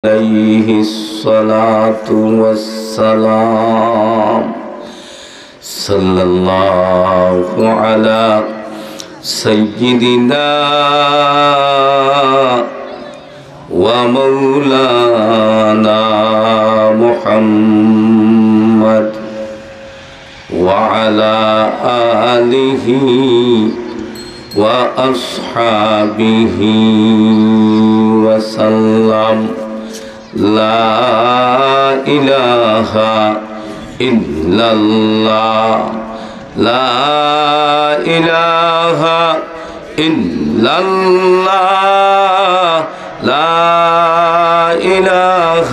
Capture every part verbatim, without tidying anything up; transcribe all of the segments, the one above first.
عليه الصلاة والسلام. صلى الله على سيدنا ومولانا محمد وعلى آله وأصحابه وسلم. لا إله إلا الله. لا إله إلا الله. لا إله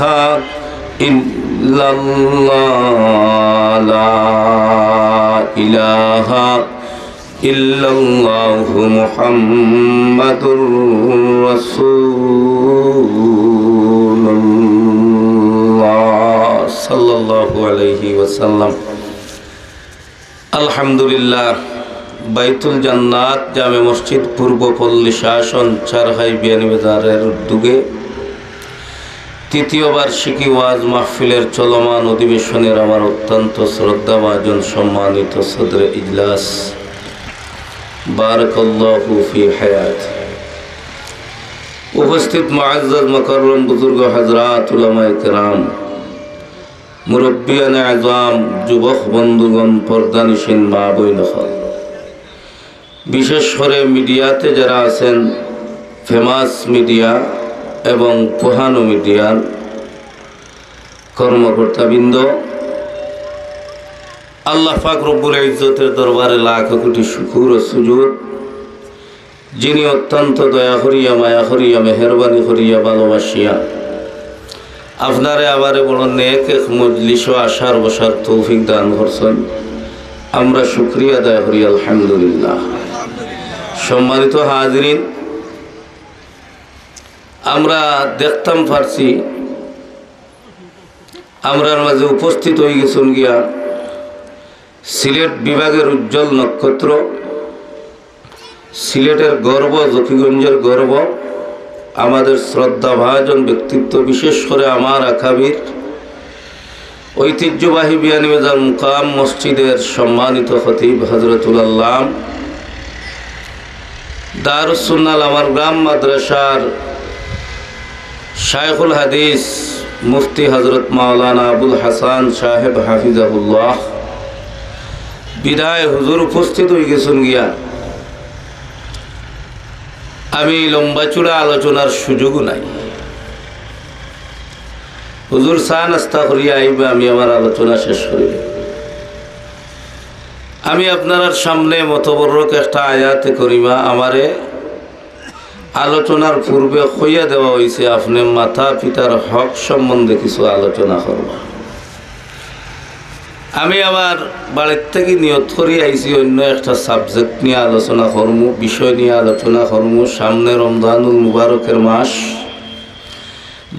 إلا الله. لا إله إلا الله محمد رسول الله صلى الله عليه وسلم. আলহামদুলিল্লাহ, বাইতুল জান্নাত জামে মসজিদ পূর্ব পল্লী শাসন চারহাই বিয়ানীবাজারের উদ্যোগে তৃতীয় বার্ষিকী ওয়াজ মাহফিলের চলমান অধিবেশনের আমার অত্যন্ত শ্রদ্ধাভাজন সম্মানিত সদরে ইজলাস, বারাকাল্লাহু ফি হায়াত, উপস্থিত মুআজ্জাজ মুকাররম বুজুর্গ হযরত উলামায়ে কেরাম, মুরব্বিয়ানে আজম, যুবক বন্ধুগণ, পর্দানিশীন মা বইন অকল, বিশেষ করে মিডিয়াতে যারা আছেন, ফেমাস মিডিয়া এবং পুহানু মিডিয়ার কর্মকর্তাবৃন্দ, আল্লাহ পাক রব্বুল ইজ্জতের দরবারে লাখ কোটি শুকুর ও সুজুদ, যিনি অত্যন্ত দয়া করিয়া, মায়া করিয়া, মেহেরবানি করিয়া, ভালোবাসিয়া আপনারে আমারে বড় নেক এক মজলিসো আসার বসার তৌফিক দান করছেন। আমরা শুকরিয়া আদায় করি, আলহামদুলিল্লাহ। সম্মানিত হাজিরিন, আমরা দেখতাম পারছি, আমরার মাঝে উপস্থিত হয়ে গেছেন গিয়া সিলেট বিভাগের উজ্জ্বল নক্ষত্র, সিলেটের গর্ব, জকিগঞ্জের গর্ব, আমাদের শ্রদ্ধাভাজন ব্যক্তিত্ব, বিশেষ করে আমার আকাবির, ঐতিহ্যবাহী বিয়ানীবাজার মুকাম মসজিদের সম্মানিত খতিব হযরতুল আল্লাম, দারুস সুন্নাহ লামারগ্রাম মাদ্রাসার শায়খুল হাদিস মুফতি হযরত মাওলানা আবুল হাসান সাহেব হাফিজাহুল্লাহ বিদায় হুজুর উপস্থিত হয়ে গেছেন গিয়া। আমি লম্বা চূড়া আলোচনার সুযোগ নাই। হুজুর চা নাস্তা করিয়া আইবা, আমি আমার আলোচনা শেষ করি। আমি আপনারার সামনে মতবরক একটা আয়াতে করিমা আমারে আলোচনার পূর্বে কইয়া দেওয়া হইছে, আপনে মাতা পিতার হক সম্বন্ধে কিছু আলোচনা করবা। আমি আমার বাড়ির থেকে নিয়ত করি আইছি অন্য একটা সাবজেক্ট নিয়ে আলোচনা করমু, বিষয় নিয়ে আলোচনা করমু। সামনে রমজানুল মুবারকের মাস,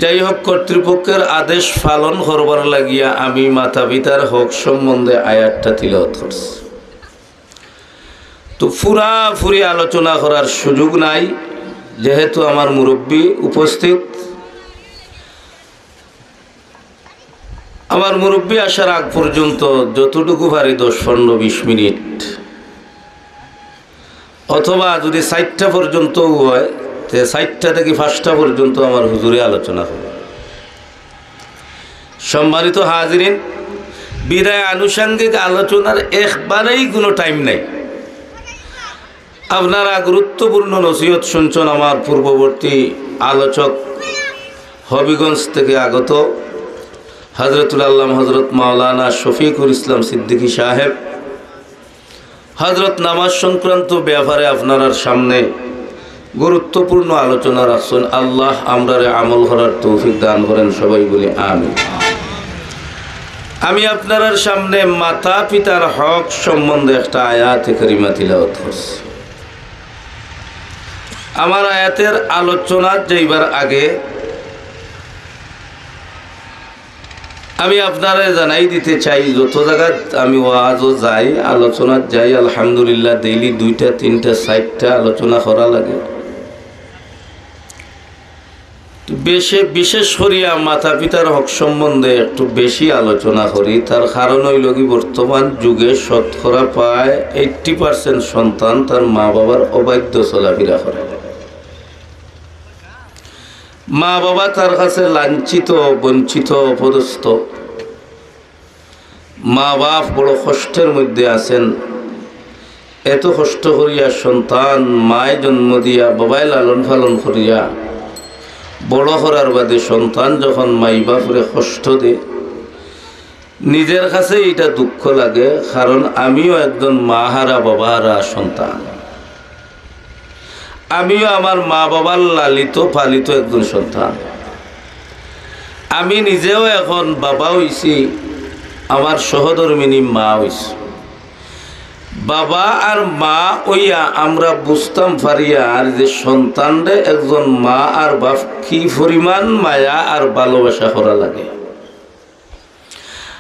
যাই হোক, কর্তৃপক্ষের আদেশ পালন করবার লাগিয়া আমি মাতা পিতার হক সম্বন্ধে আয়াতটা তিলাওয়াত করছি। তো পুরাপুরি আলোচনা করার সুযোগ নাই, যেহেতু আমার মুরব্বি উপস্থিত। আমার মুরব্বি আসার আগ পর্যন্ত যতটুকু পারি দশ, পনেরো, বিশ মিনিট, অথবা যদি চাইরটা পর্যন্ত হয়, তে চাইরটা থেকে পাঁচটা পর্যন্ত আমার হুজুরে আলোচনা করবে। সম্মানিত হাজিরিন, বিদায় আনুষঙ্গিক আলোচনার একবারেই কোনো টাইম নাই। আপনারা গুরুত্বপূর্ণ নসিহত শুনছেন আমার পূর্ববর্তী আলোচক হবিগঞ্জ থেকে আগত হযরতুল আল্লাম হযরত মাওলানা শফিকুল ইসলাম সিদ্দিকী সাহেব। হযরত নামাজ সংক্রান্ত ব্যাপারে আপনারার সামনে গুরুত্বপূর্ণ আলোচনা রাখছেন। আল্লাহ আমরারে আমল করার তৌফিক দান করেন, সবাই বলি আমিন। আমি আপনারার সামনে মাতা পিতার হক সম্বন্ধে একটা আয়াতে কারিমা তিলাওয়াত করছি। আমার আয়াতের আলোচনাত যাইবার আগে আমি আপনারে জানাই দিতে চাই, যত জাগাত আমি ওয়াজও যাই, আলোচনাত যাই, আলহামদুলিল্লাহ, ডেইলি দুইটা, তিনটা, চাইরটা আলোচনা করা লাগে। তো বিশে-, বিশেষ করিয়া মাতা পিতার হক সম্বন্ধে একটু বেশি আলোচনা করি। তার কারণ অইলো কি, বর্তমান যুগে শতকরা প্রায় এইট্টি পার্সেন্ট সন্তান তার মা বাবার অবাধ্য চলাফেরা করে। মা বাবা তার কাছে লাঞ্ছিত, বঞ্চিত, অপদস্থ। মা বাপ বড় কষ্টের মধ্যে আছেন। এত কষ্ট করিয়া সন্তান মায় জন্ম দিয়া, বাবায় লালন পালন করিয়া বড় করার বাদে সন্তান যখন মাই বাপরে কষ্ট দেয়, নিজের কাছে এটা দুঃখ লাগে, কারণ আমিও একজন মা হারা বাবা হারা সন্তান। আমিও আমার মা বাবার লালিত পালিত একজন সন্তান। আমি নিজেও এখন বাবা অইছি, আমার সহধর্মিনী মা অইছে। বাবা আর মা অইয়া আমরা বুঝতাম পারিয়ার যে সন্তানরে একজন মা আর বাপ কি পরিমাণ মায়া আর ভালোবাসা করা লাগে।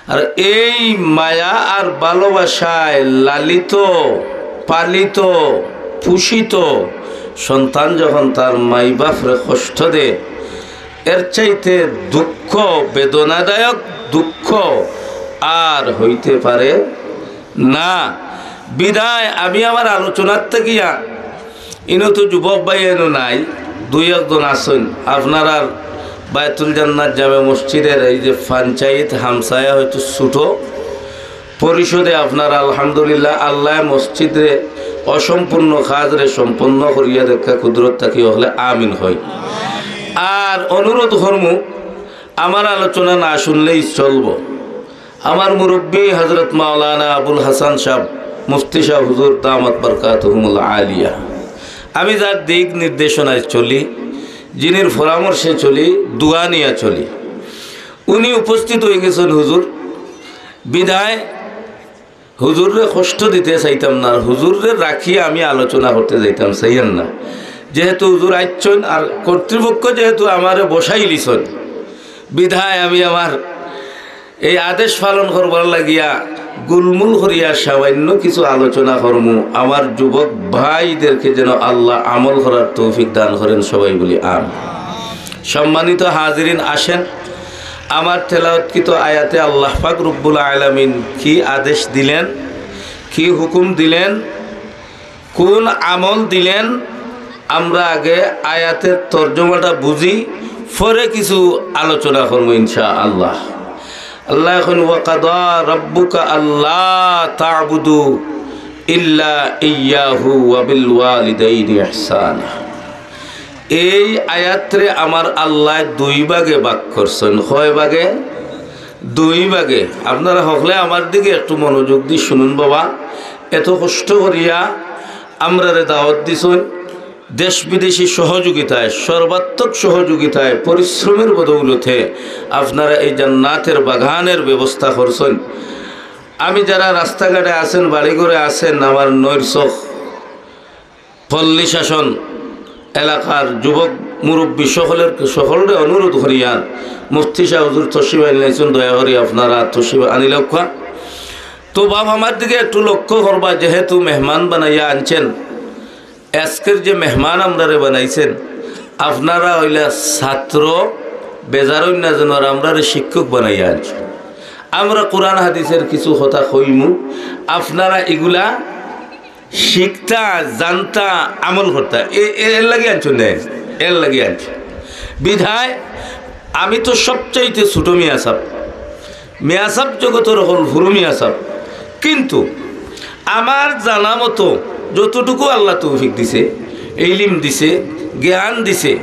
আর এই মায়া আর ভালোবাসায় লালিত, পালিত, পোষিত সন্তান যখন তার মাই বাপরে কষ্ট দেয়, এর চাইতে দুঃখ, বেদনাদায়ক দুঃখ আর হইতে পারে না। বিধায় আমি আমার আলোচনার থাকিয়া, ইনো তো যুবক ভাই এনো নাই, দুই একজন আছইন। আপনারার বায়তুল জান্নাত জামে মসজিদের এই যে পঞ্চায়েত হামসায়া হয়তো ছোট পরিষদে আপনারা আলহামদুলিল্লাহ আল্লায় মসজিদরে অসম্পূর্ণ কাজরে সম্পন্ন করিয়া দেখা কুদরত থাকি হকলে আমিন হয়। আর অনুরোধ করমু, আমার আলোচনা না শুনলেই চলবো। আমার মুরব্বী হযরত মাওলানা আবুল হাসান সাহেব, মুফতি সাহেব হুজুর দামাত বারকাতুহুমুল আলিয়া, আমি যার দিক নির্দেশনায় চলি, যিনির পরামর্শে চলি, দোয়া নিয়া চলি, উনি উপস্থিত হয়ে গেছেন হুজুর। বিধায় হুজুররে কষ্ট দিতে চাইতাম না, আর হুজুররে রাখিয়া আমি আলোচনা করতে যাইতাম চাইয়েন না। যেহেতু হুজুর আইচ্ছইন আর কর্তৃপক্ষ যেহেতু আমারে বসাই লিছইন, বিধায় আমি আমার এই আদেশ পালন করবার লাগিয়া গুলমুল করিয়া সামান্য কিছু আলোচনা করমু। আমার যুবক ভাইদেরকে যেন আল্লাহ আমল করার তৌফিক দান করেন, সবাই বলি আমিন। সম্মানিত হাজিরিন, আসেন আমার তেলাওয়াতকৃত আয়াতে আল্লাহ পাক রব্বুল আলামিন কি আদেশ দিলেন, কি হুকুম দিলেন, কোন আমল দিলেন, আমরা আগে আয়াতের তর্জমাটা বুঝি, পরে কিছু আলোচনা করবো ইনশাআল্লাহ। আল্লাহ এখন, "ওয়া কাদা রাব্বুকা আল্লা তা'বুদু ইল্লা ইয়াহু ওয়া বিল ওয়ালিদাইনি ইহসানা।" এই আয়াতরে আমার আল্লাহ দুই ভাগে ভাগ করছেন। কয় ভাগে? দুই ভাগে। আপনারা হকলে আমার দিকে একটু মনোযোগ দি শুনুন বাবা। এত কষ্ট করিয়া আমরারে দাওয়াত দিছইন, দেশ বিদেশি সহযোগিতায়, সর্বাত্মক সহযোগিতায়, পরিশ্রমের বদৌলতে আপনারা এই জান্নাতের বাগানের ব্যবস্থা করছইন। আমি যারা রাস্তাঘাটে আছেন, বাড়িঘরে আছেন, আমার নৈর চোখ পল্লী শাসন এলাকার যুবক মুরব্বী সকলের, সকলরে অনুরোধ করিয়ার মুফতি সাহেব হুজুর তশরিফ আনিলাইছইন, দয়া করি আপনারা তশরিফ আনিলাউক্কা। তো বাপ আমার দিকে একটু লক্ষ্য করবা, যেহেতু মেহমান বানাইয়া আনছেন, আজকের যে মেহমান আমরারে বানাইছেন, আপনারা অইলা ছাত্র, বেজার অইন না যেন, আর আমরারে শিক্ষক বানাইয়া আনছেন। আমরা কোরআন হাদিসের কিছু কথা কইমু, আপনারা ইগুলা শিখতা, জানতা, আমল করতা। এ-, এ-, এর লাগি আনছইন না, এর লাগি আনছইন। বিধায় আমি তো সবচাইতে ছোট মিয়া সাব, মিয়া সাব জগতর হকল হুরু মিয়া সাব, কিন্তু আমার জানা মতো যতটুকু আল্লাহ তৌফিক দিছে, ইলিম দিছে, জ্ঞান দিছে,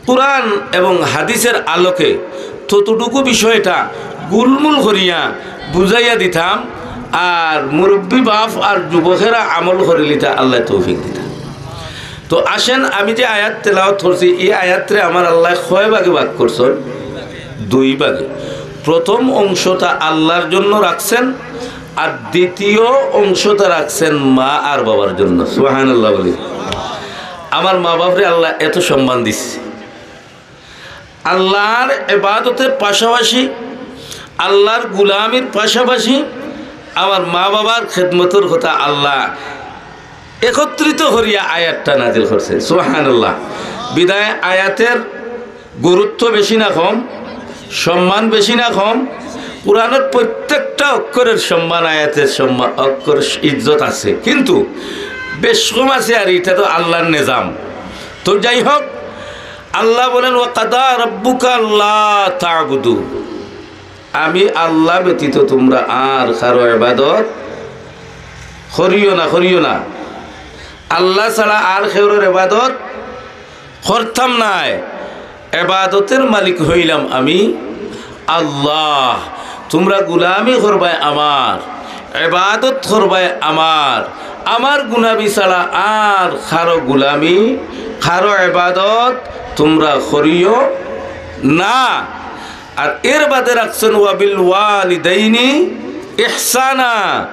কোরআন এবং হাদিসের আলোকে ততটুকু বিষয়টা গুলমুল করিয়া বুঝাইয়া দিতাম, আর মুরব্বী বাপ আর যুবকেরা আমল করিলিতা আল্লাহ তৌফিক দিতা। তো আসেন, আমি যে আয়াত তেলাওয়াত করছি, এই আয়াতরে আমার আল্লাহ কয় ভাগে ভাগ করছেন? দুই ভাগে। প্রথম অংশটা আল্লাহর জন্য রাখছেন, আর দ্বিতীয় অংশটা রাখছেন মা আর বাবার জন্য। সুবহানাল্লাহ বলি। আমার মা বাপরে আল্লাহ এত সম্মান দিছে, আল্লাহর ইবাদতের পাশাপাশি, আল্লাহর গুলামির পাশাপাশি আমার মা বাবার খেদমতর কথা আল্লাহ একত্রিত করিয়া আয়াতটা নাজিল করছে। সুবহানাল্লাহ। বিধায় আয়াতের গুরুত্ব বেশি না কম, সম্মান বেশি না কম। কোরআনের প্রত্যেকটা অক্ষরের সম্মান, আয়াতের সম্মান, অক্ষর ইজ্জত আছে, কিন্তু বেশ কম আছে। আর এটা তো আল্লাহর নিজাম। তো যাই হোক, আল্লাহ বলেন, "ওয়া কাদা রাব্বুকা আল্লা তা'বুদু", আমি আল্লাহ ব্যতীত তোমরা আর কারো ইবাদত করিও না, করিও না। আল্লাহ ছাড়া আর কেউর ইবাদত করতাম নায়। ইবাদতের মালিক হইলাম আমি আল্লাহ। তোমরা গুলামি করবায় আমার, ইবাদত করবায় আমার। আমার গুলামি ছাড়া আর কারো গুলামি, কারো ইবাদত তোমরা করিও না। আর এর বাদে রাখছেন, "ওয়াবিল ওয়ালিদাইনি ইহসানা",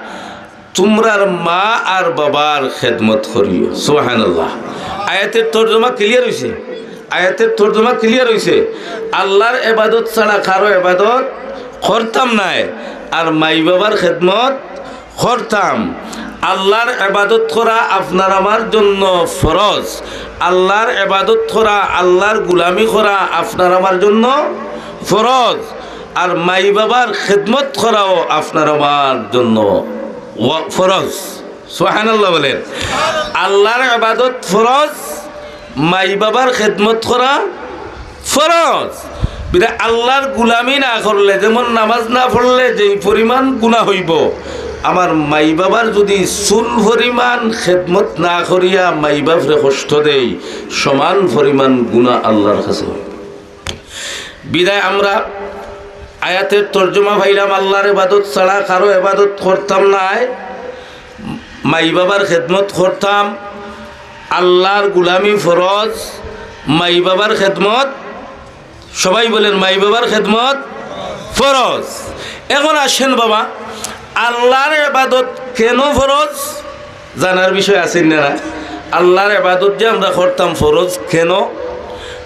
তোমরার মা আর বাবার খেদমত করিও। সুবহানাল্লাহ। আয়াতের তর্জমা ক্লিয়ার হইছে, আয়াতের তর্জমা ক্লিয়ার হইছে। আল্লাহর ইবাদত ছাড়া কারো ইবাদত করতাম নায়, আর মাই বাবার খেদমত করতাম। আল্লাহর ইবাদত করা আপনার আমার জন্য ফরজ। আল্লাহর ইবাদত করা, আল্লাহর গুলামি করা আপনার আমার জন্য ফরজ। আর মাই বাবার খেদমত করাও আপনার আমার জন্য ওয়া-, ফরজ। সুবহানাল্লাহ বলেন। আল্লাহর ইবাদত ফরজ, মাই বাবার খেদমত করা ফরজ। বিধায় আল্লাহর গুলামি না করলে, যেমন নামাজ না পড়লে যেই পরিমাণ গুনাহ হইব, আমার মাই বাবার যদি চুল পরিমাণ খেদমত না করিয়া মাই বাপরে কষ্ট দেই, সমান পরিমাণ গুনাহ আল্লাহর কাছে হইব। বিধায় আমরা আয়াতের তর্জমা পাইলাম, আল্লাহর ইবাদত ছাড়া কারো ইবাদত করতাম নায়, মাই বাবার খেদমত করতাম। আল্লাহর গুলামি ফরজ, মাই বাবার খেদমত, সবাই বলেন, মাই বাবার খেদমত ফরজ। এখন আসেন বাবা, আল্লাহর ইবাদত কেন ফরজ? জানার বিষয় আছে না? আল্লাহর ইবাদত যে আমরা করতাম ফরজ কেন?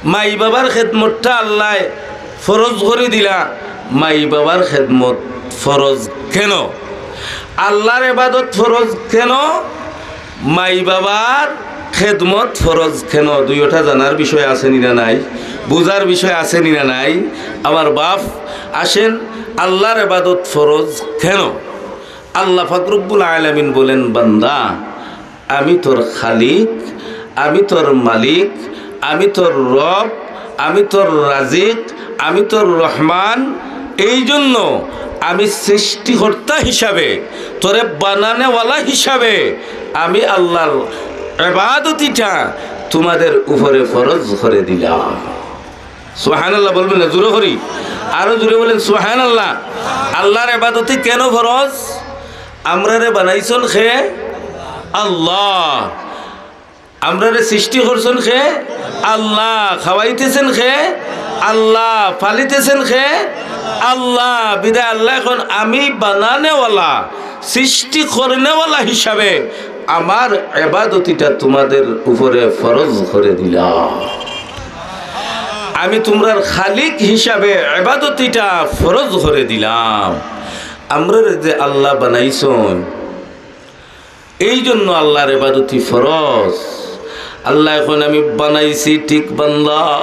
মাই বাবার খেদমতটা আল্লাহ ফরজ করি দিলা, মাই বাবার খেদমত ফরজ কেন? আল্লাহর ইবাদত ফরজ কেন? মাই বাবার খেদমত ফরজ কেন? দুইটা জানার বিষয় আছে নি না নাই? বুঝার বিষয় আছে নি না নাই? আমার বাপ আসেন, আল্লাহর ইবাদত ফরজ কেন? আল্লাহ পাক রব্বুল আলামিন বলেন, "বান্দা, আমি তোর খালিক, আমি তোর মালিক, আমি তোর রব, আমি তোর রাজিক, আমি তোর রহমান। এই জন্য আমি সৃষ্টিকর্তা হিসাবে, তোরে বানানেওয়ালা হিসাবে আমি আল্লাহর ইবাদতিটা তোমাদের উপরে ফরজ করে দিলাম।" সুবহানাল্লাহ বলবেন না, জোরে করি, আরো জোরে বলেন সুবহানাল্লাহ। আল্লাহর ইবাদতি কেন ফরজ? আমরারে বানাইছন কে? আল্লাহ। আমরারে সৃষ্টি করছন কে? আল্লাহ। খাওয়াইতেছেন কে? আল্লাহ। পালিতেছেন কে? আল্লাহ। বিধায় আল্লাহ এখন আমি বানানেওয়ালা, সৃষ্টি করনেওয়ালা হিসাবে আমার ইবাদতিটা তোমাদের উপরে ফরজ করে দিলাম। আমি তোমরার খালিক হিসাবে ইবাদতিটা ফরজ করে দিলাম। আমরারে যে আল্লাহ বানাইছন, এই জন্য আল্লাহর ইবাদতি ফরজ। আল্লাহ এখন আমি বানাইছি ঠিক বান্দা,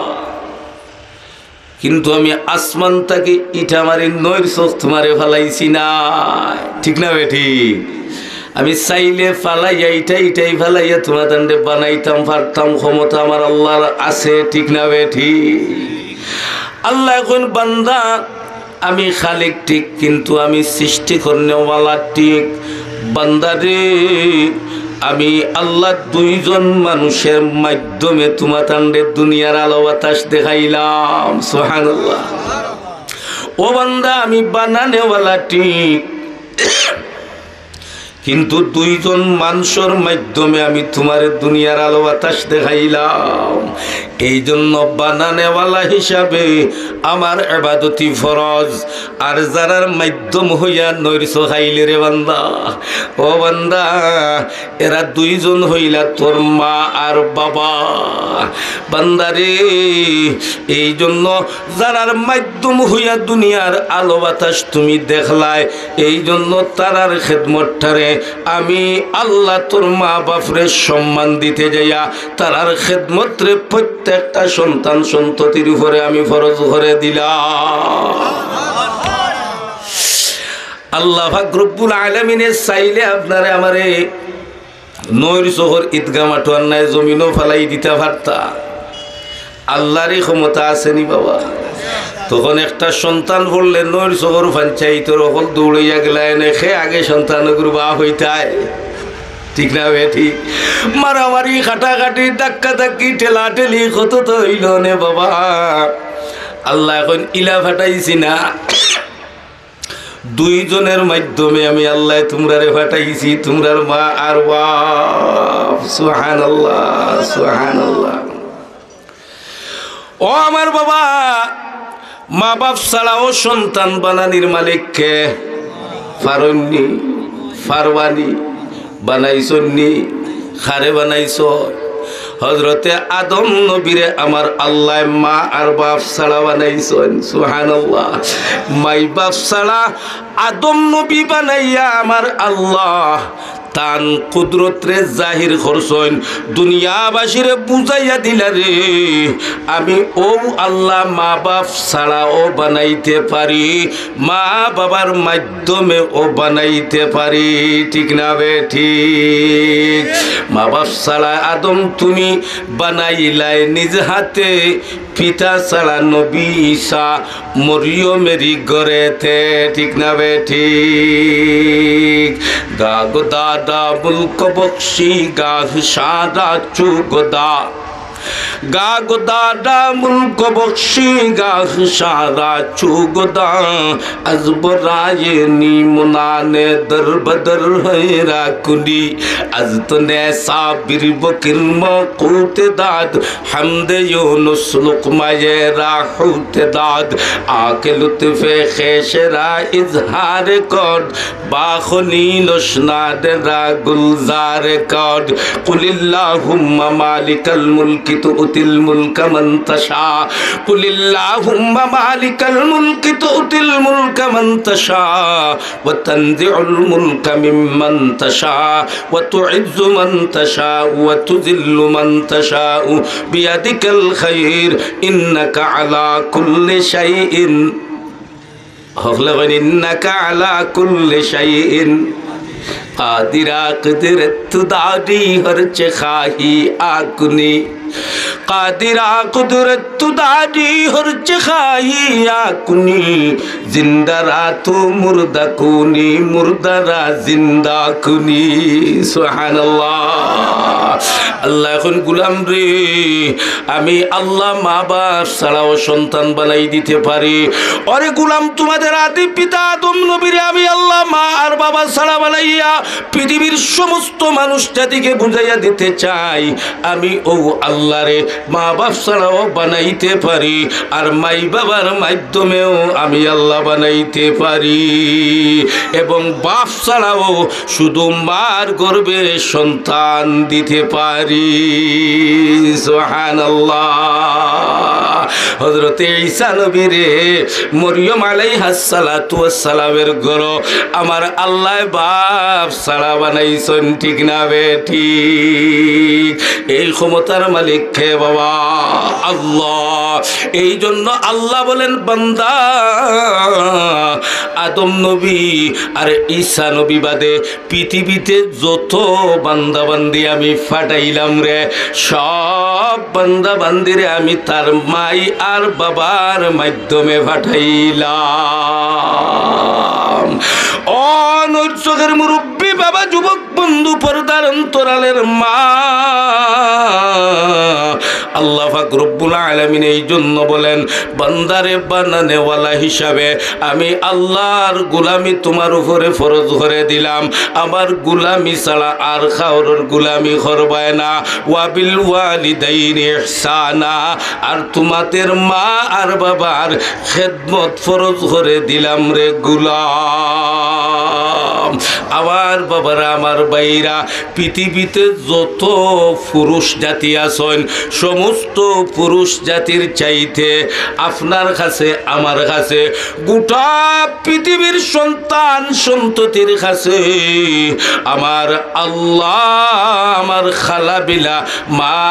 কিন্তু আমি আসমান থাকি ইটা মারি নইর চোখ তোমারে ফালাইছি না, ঠিক না বেঠিক? আমি চাইলে ফালাইয়া ইটা ইটাই ফালাইয়া তোমার দান্ডে বানাইতাম পারতাম, ক্ষমতা আমার আল্লাহর আছে, ঠিক না বেঠিক? আল্লাহ এখন বান্দা আমি খালিক ঠিক, কিন্তু আমি সৃষ্টি করনেওয়ালা ঠিক। বান্দারে, আমি আল্লাহ দুইজন মানুষের মাধ্যমে তোমাতানরে দুনিয়ার আলো বাতাস দেখাইলাম। সুবহানাল্লাহ। ও বান্দা, আমি বানানেওয়ালা ঠিক, কিন্তু দুইজন মানুষের মাধ্যমে আমি তোমারে দুনিয়ার আলো বাতাস দেখাইলাম। এই জন্য বানানেওয়ালা হিসাবে আমার ইবাদতি ফরজ। আর যারার মাধ্যম হইয়া নইর চোখ আইলে রে বান্দা, ও বান্দা, এরা দুইজন হইলা তোর মা আর বাবা। বান্দারে, এই জন্য যারার মাধ্যম হইয়া দুনিয়ার আলো বাতাস তুমি দেখলায়, এই জন্য তারার খেদমতটারে আমি আল্লাহ তোর মা বাপরে সম্মান দিতে যাইয়া তারার খেদমতরে প্রত্যেক একটা সন্তান সন্ততির উপরে আমি ফরজ করে দিলাম। আল্লাহ পাক রব্বুল আলামিনে চাইলে আপনারে আমারে নইর চকর ইদগা মাঠর নায় জমিনো ফালাই দিতা পারতা। আল্লাহরই ক্ষমতা আছে নি বাবা? তখন একটা সন্তান পড়লে নইর চকর পঞ্চায়েতর অকল দৌড়াইয়া গেলা এনে খে আগে সন্তানগুর বাপ হইতায়। ঠিক না বে ঠিক? মারামারি, কাটাকাটি, ধাক্কাধাক্কি, ঠেলাঠেলি কত তো হইল নে বাবা। আল্লাহ এখন ইলা ফাটাইছি না, দুইজনের মাধ্যমে আমি আল্লাহ তুমরারে ফাটাইছি, তুমরার মা আর বাপ। সুবহানাল্লাহ, সুবহানাল্লাহ। ও আমার বাবা, মা বাপ ছাড়াও সন্তান বানানির মালিক কে? পারইননি? পারবানি? বানাইছইননি? কারে বানাইছইন? হজরতে আদম নবীরে আমার আল্লাহ মা আর বাপ ছাড়া বানাইছইন। সুবহানাল্লাহ। মাই বাপ ছাড়া আদম নবী বানাইয়া আমার আল্লাহ তান কুদরতরে জাহির করছইন, দুনিয়াবাসীরে বুঝাইয়া দিলা রে, আমি ও আল্লাহ মা বাপ ছাড়াও বানাইতে পারি, মা বাবার মাধ্যমেও বানাইতে পারি। ঠিক না বে ঠিক? মা বাপ ছাড়া আদম তুমি বানাইলায় নিজ হাতে, পিতা ছাড়া নবী ঈসা মরিয়মেরই গর্ভেতে। ঠিক না বে ঠিক? گاہ گدا ڈا ملک بخشی گاہ شاہ را چو گدا، گاہ گدا ڈا ملک بخشی گاہ شاہ را چو گدا، از برای نیمونان در بدر حیرا کنی، از تو نیسا بیر بکر ما قوت داد، حمد یونس لقمهٔ را حوت داد، آ که لطف خویش را اظهار کرد، با خونین اشناد را گلزار کرد. قل اللهم مالک الملک تؤتی الملک من تشاء، قل اللهم مالک الملک تؤتی الملک من تشاء، وتنزع الملک ممن تشاء، وتعز من تشاء، وتذل من تشاء، بیدک الخیر، انک علی کل شیء، ہکلے کئن، انک علی کل شیء قادر، قدرت تو داری ہر چه خواهی آ کنی، قادر، قدرت تو داری ہر چه خواهی آ کنی، زنده را تو مرده کنی، مرده را زنده کنی۔ سبحان الله۔ আল্লাহ এখন গুলাম রে, আমি আল্লাহ মা বাপ ছাড়াও সন্তান বানাই দিতে পারি। ওরে গুলাম, তোমাদের আদি পিতা আদম নবীরে আমি আল্লাহ মা আর বাবা ছাড়া বানাইয়া পৃথিবীর সমস্ত মানুষ জাতিকে বুঝাইয়া দিতে চাই, আমি ও আল্লাহরে মা বাপ ছাড়াও বানাইতে পারি, আর মাই বাবার মাধ্যমেও আমি আল্লাহ বানাইতে পারি, এবং বাপ ছাড়াও শুধু মার গর্ভে সন্তান দিতে পারি। সুবহানাল্লাহ। হযরতে ঈসা নবীরে মরিয়ম আলাইহাস সালাতু ওয়াস সালামের গর্ভে আমার আল্লাহ বাপ ছাড়া বানাইছইন, ঠিক না বে ঠিক? এই ক্ষমতার মালিক কে বাবা? আল্লাহ। এই জন্য আল্লাহ বলেন, বান্দা, আদম নবী আর ঈসা নবী বাদে পৃথিবীতে যত বান্দা বান্দি আমি পাঠাইলাম রে, সব বান্দা বান্দিরে আমি তার মাই আর বাবার মাধ্যমে পাঠাইলাম। ও নৈর চকের মুরব্বী বাবা, যুবক বন্ধু, পর্দার অন্তরালের মা, আল্লাহ পাক রব্বুল আলামিন এই জন্য বলেন, বান্দারে বানানেওয়ালা হিসাবে আমি আল্লাহর গোলামি তোমার উপরে ফরজ করে দিলাম। আমার গোলামি ছাড়া আর কারোর গোলামি করবায় না। ওয়াবিল ওয়ালিদাইনি ইহসানা, আর তোমাদের মা আর বাবার খেদমত ফরজ করে দিলাম রে গোলাম। আমার বাবারা, আমার ভাইরা, পৃথিবীতে যত পুরুষ জাতি আছইন, সমস্ত পুরুষ জাতির চাইতে আপনার কাছে, আমার কাছে, গোটা পৃথিবীর সন্তান সন্ততির কাছে আমার আল্লাহ, আমার খালাবিলা মা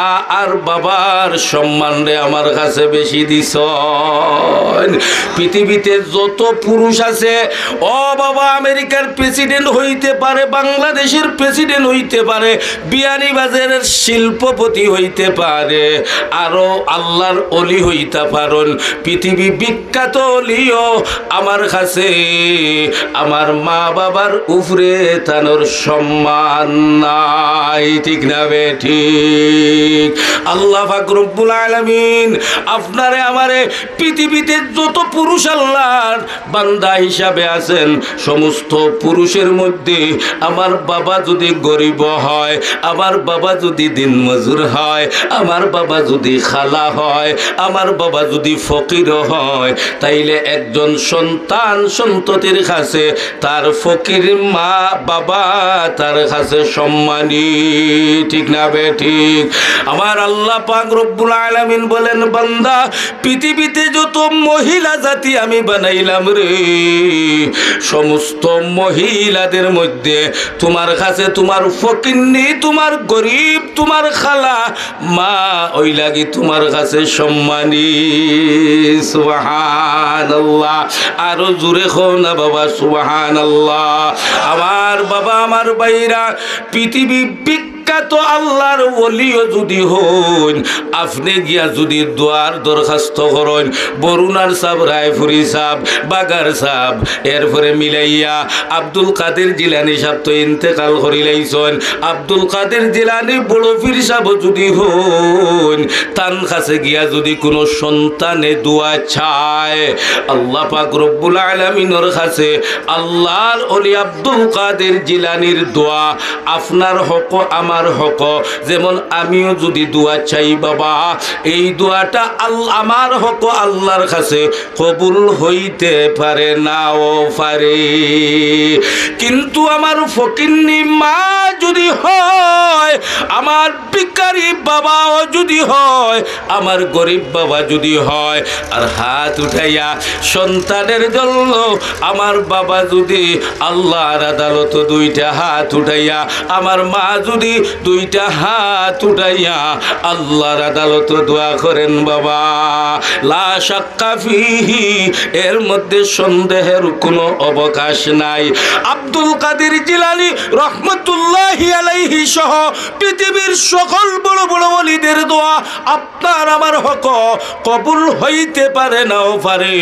আর বাবার সম্মানরে আমার কাছে বেশি দিছইন। পৃথিবীতে যত পুরুষ আছে, ও বাবা, আমেরিকার প্রেসিডেন্ট হইতে পারে, বাংলাদেশের প্রেসিডেন্ট হইতে পারে, বিয়ানীবাজারের শিল্পপতি হইতে পারে, আরো আল্লাহর অলি হইতা পারইন, পৃথিবী বিখ্যাত অলিও আমার কাছে আমার মা বাবার উপরে তানর সম্মান নাই। ঠিক না বেঠিক? আল্লাহ পাক রব্বুল আলামিন আপনারে আমারে, পৃথিবীতে যত পুরুষ আল্লাহর বান্দা হিসাবে আছেন, সমস্ত পুরুষের মধ্যে আমার বাবা যদি গরিব হয়, আমার বাবা যদি দিনমজুর হয়, আমার বাবা যদি খালা হয়, আমার বাবা যদি ফকির হয়, তাইলে একজন সন্তান সন্ততির কাছে তার ফকির মা বাবা তার কাছে সম্মানী। ঠিক না বেঠিক? আমার আল্লাহ পাক রব্বুল আলামিন বলেন, বান্দা, পৃথিবীতে যত মহিলা জাতি আমি বানাইলাম রে, সমস্ত মহিলাদের মধ্যে তোমার কাছে তোমার ফকিন্নি, তোমার গরিব, তোমার খালা মা ওই লাগি তোমার কাছে সম্মানী। সুবহানাল্লাহ। আরো জোরে কও না বাবা, সুবহানাল্লাহ। আমার বাবা, আমার ভাইরা, পৃথিবী বিখ্যাত আল্লাহর ওলিও যদি হইন, আপনে গিয়া যদি দোয়ার দরখাস্ত করইন, বরুণার সাব, রায়পুরি সাব, বাগার সাব, এরপরে মিলাইয়া আব্দুল কাদের জিলানী সাব তো ইন্তেকাল করিলাইছইন, আব্দুল কাদের জিলানী বড় পীর সাব যদি হইন, তান কাছে গিয়া যদি কোনো সন্তানে দোয়া চায়, আল্লাহ পাক রব্বুল আলামিনর কাছে আল্লাহর ওলি আব্দুল কাদের জিলানীর দোয়া আপনার হক, আমার হক, যেমন আমিও যদি দোয়া চাই বাবা, এই দোয়াটা আল-, আমার হক আল্লাহর কাছে কবুল হইতে পারে, নাও পারে। কিন্তু আমার ফকিন্নি মা যদি হয়, আমার ভিখারি বাবাও যদি হয়, আমার গরিব বাবা যদি হয়, আর হাত উঠাইয়া সন্তানের জন্য আমার বাবা যদি আল্লাহর আদালতো দুইটা হাত উঠাইয়া, আমার মা যদি দুইটা হাত উঠাইয়া আল্লাহর আদালতো দোয়া করেন বাবা, লা শাক্কা ফিহি, এর মধ্যে সন্দেহের কোনো অবকাশ নাই। আব্দুল কাদের জিলানী রহমতুল্লাহি আলাইহি সহ পৃথিবীর সকল বড় বড় ওলিদের দোয়া আপনার আমার হক কবুল হইতে পারে, নাও পারে,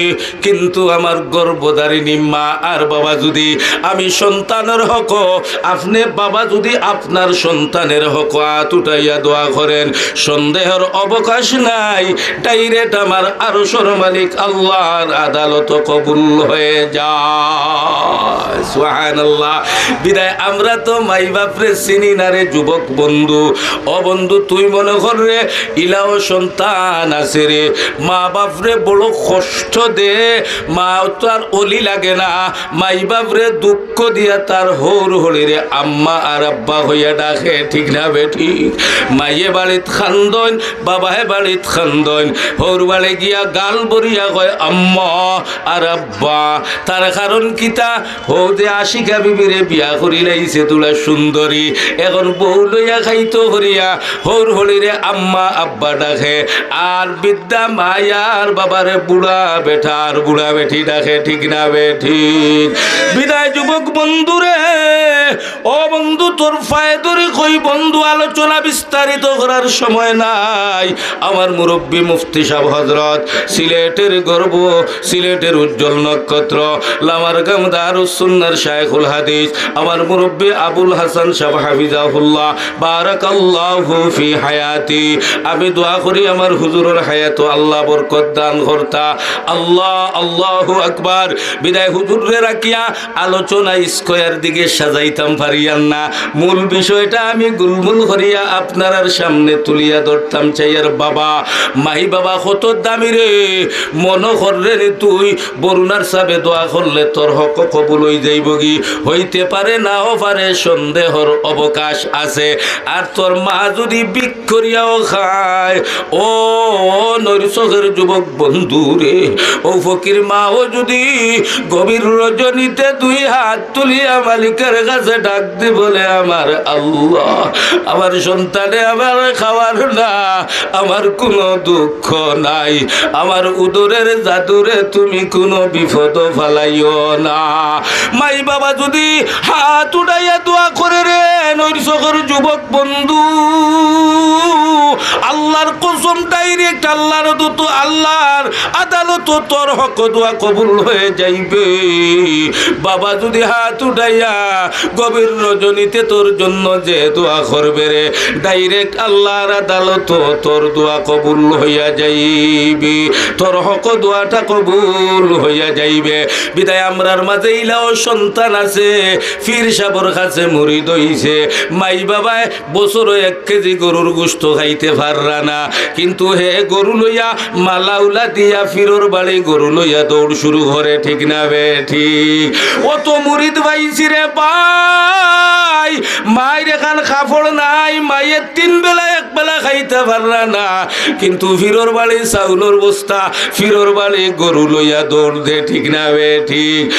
কিন্তু আমার গর্ভধারিণী মা আর বাবা যদি আমি সন্তানের হক, আপনে বাবা যদি আপনার সন্তানের হক হাত উঠাইয়া দোয়া করেন, সন্দেহের অবকাশ নাই, ডাইরেক্ট আমার আরশর মালিক আল্লাহর আদালত কবুল হয়ে যায়। সুবহানাল্লাহ। বিদায় আমরা তো মাই বাপরে চিনি না রে যুবক বন্ধু। ও বন্ধু, তুই মনে কর রে, ইলাও সন্তান আছে রে, মা বাপরে বড় কষ্ট দে, মা তো আর অলি লাগে না, মাই বাপরে দুঃখ দিয়া তার হৌর হলিরে আম্মা আর আব্বা হইয়া ডাকে, ঠিক না বেঠিক? মাইয়ে বাড়িত খান্দইন, বাবায় বাড়িত খান্দইন, হৌর বাড়ি গিয়া গাল ভরিয়া কয় আম্মা আর আব্বা। তার কারণ কিতা? হউ যে আশিকা বিবিরে বিয়া করিলাইছে তুলা সুন্দরী, এখন বউ লইয়া খাইতো করিয়া হৌর হলিরে আম্মা আব্বা ডাকে, আর বৃদ্ধা মায়ার বাবারে বুড়া বেটা আর বুড়া বেটি ডাকে, ঠিক না বেঠিক? বিদায় যুবক বন্ধুরে, ও বন্ধু, তোর পায়ে ধরি কই বন্ধু, আলোচনা বিস্তারিত করার সময় নাই। আমার মুরব্বী মুফতি সাব হজরত, সিলেটের গর্ব, সিলেটের উজ্জ্বল নক্ষত্র, লামারগাম দারুস সুন্নার শায়খুল হাদিস, আমার মুরব্বী আবুল হাসান সাব হাফিজাহুল্লাহ, বারাকাল্লাহু ফি হায়াতি। আমি দোয়া করি আমার হুজুরর হায়াতো আল্লাহ বরকত দান করতা। আল্লাহ, আল্লাহু আকবার। বিদায় হুজুররে রাখিয়া আলোচনা স্কয়ার দিকে সাজাইতাম পারিয়ার না। মূল বিষয়টা আমি আমি গুলমুল করিয়া আপনারার সামনে তুলিয়া ধরতাম চাইয়ার বাবা। মাই বাবা কত দামি রে, মনো কররে নি তুই, বরুণার সাবে দোয়া করলে তোর হক কবুল অই যাইবগি, হইতে পারে নাও পারে, সন্দেহর অবকাশ আছে। আর তোর মা যুদি ভিক করিয়াও খায়, ও নৈর চোখের যুবক বন্ধু রে, ও ফকির মাও যুদি গভীর রজনীতে দুই হাত তুলিয়া মালিকের কাছে ডাক দি বলে, "আমার আল্লাহ, আমার সন্তানে আমার খাওয়ার না, আমার কোনো দুঃখ নাই, আমার উদরের জাদুরে তুমি কোনো বিপদ ফালাইও না।" মাই বাবা যুদি হাত উঠাইয়া দোয়া করে রে, নৈর চোখের যুবক বন্ধু, আল্লাহর কসম, direct আল্লাহর দূত, আল্লাহর আদালতো তোর হক দোয়া কবুল হয়ে যাইবে। বাবা যুদি হাত উঠাইয়া গভীর রজনীতে তোর জন্য যে দোয়া করবে রে, direct আল্লাহর আদালতো তোর দোয়া কবুল হইয়া যাইবে, তোর হক দোয়াটা কবুল হইয়া যাইবে। বিদায় আমরার মাঝে ইলাও সন্তান আছে, পীর সাবর কাছে মুরিদ অইছে, মাই বাবায় বছরো এক কেজি গরুর গোস্ত খাইতে পাররা না, কিন্তু হে গরু লইয়া মালাউলা দিয়া পীরর বাড়ি গরু লইয়া দৌড় শুরু করে, ঠিক না বেঠিক? অত মুরিদ পাইছি রে ভাই, মাইর এখান কাপড় নাই, মাইয়ে তিন বেলা এক বেলা খাইতা পাররা না, কিন্তু পীরর বাড়ি চাউলর বস্তা, পীরর বাড়ি গরু লইয়া দৌড় দে, ঠিক না বেঠিক?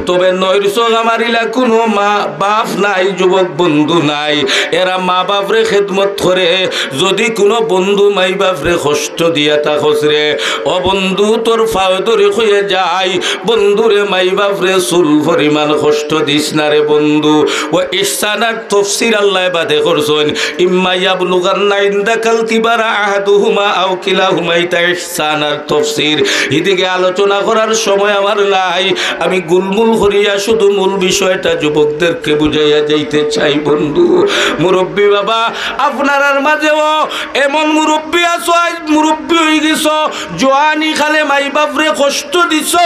তবে নৈর চোখ আমার ইলা কুনু মা বাপ নাই, যুবক বন্ধু নাই, এরা মা বাপরে খেদমত করে। যুদি কুনু বন্ধু মাই বাপরে কষ্ট দিয়া থাকস রে, ও বন্ধু, তোর পাও ধরি কইয়া যাই, বন্ধুরে, মাই বাপরে চুল পরিমাণ কষ্ট দিস না রে বন্ধু। ও ইহসানার তফসির আল্লায় বাদে করছইন, "ইম্মা ইয়াবলুগান্না ইনদাকাল কিবারা আহাদুহুমা আও কিলাহুমা", ইতা ইহসানার তফসির। হিদিকে আলোচনা করার সময় আমার নাই, আমি গুলমুল করিয়া শুধু মূল বিষয়টা যুবকদেরকে বুঝাইয়া যাইতে চাই বন্ধু। মুরব্বী বাবা, আপনারার মাঝেও এমন মুরব্বী আছো, আইজ মুরব্বী অই গেছো, জোয়ানি কালে মাই বাপরে কষ্ট দিছো,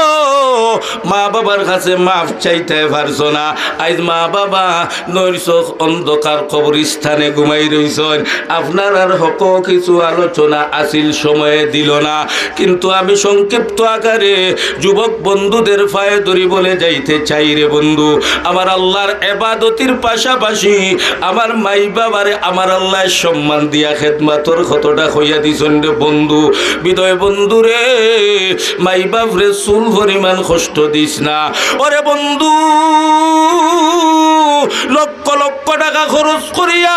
মা বাবার কাছে মাফ চাইতে পারছো না। আইজ মা বাবা নৈর চোখ অন্ধকার কবরস্থানে ঘুমাই রইছইন। আপনারার হক কিছু আলোচনা আছিল, সময়ে দিল না, কিন্তু আমি সংক্ষিপ্ত আকারে যুবক বন্ধুদের পায়ে ধরি বলে যাইতে চাই রে বন্ধু, আমার আল্লাহর এবাদতির পাশাপাশি আমার মাই বাবারে আমার আল্লায় সম্মান দিয়া খেদমতর কতটা কইয়া দিছইন রে বন্ধু। বিদায় বন্ধু রে, মাই বাপরে চুল পরিমাণ কষ্ট দিস না। ওরে বন্ধু, লক্ষ লক্ষ টাকা খরচ করিয়া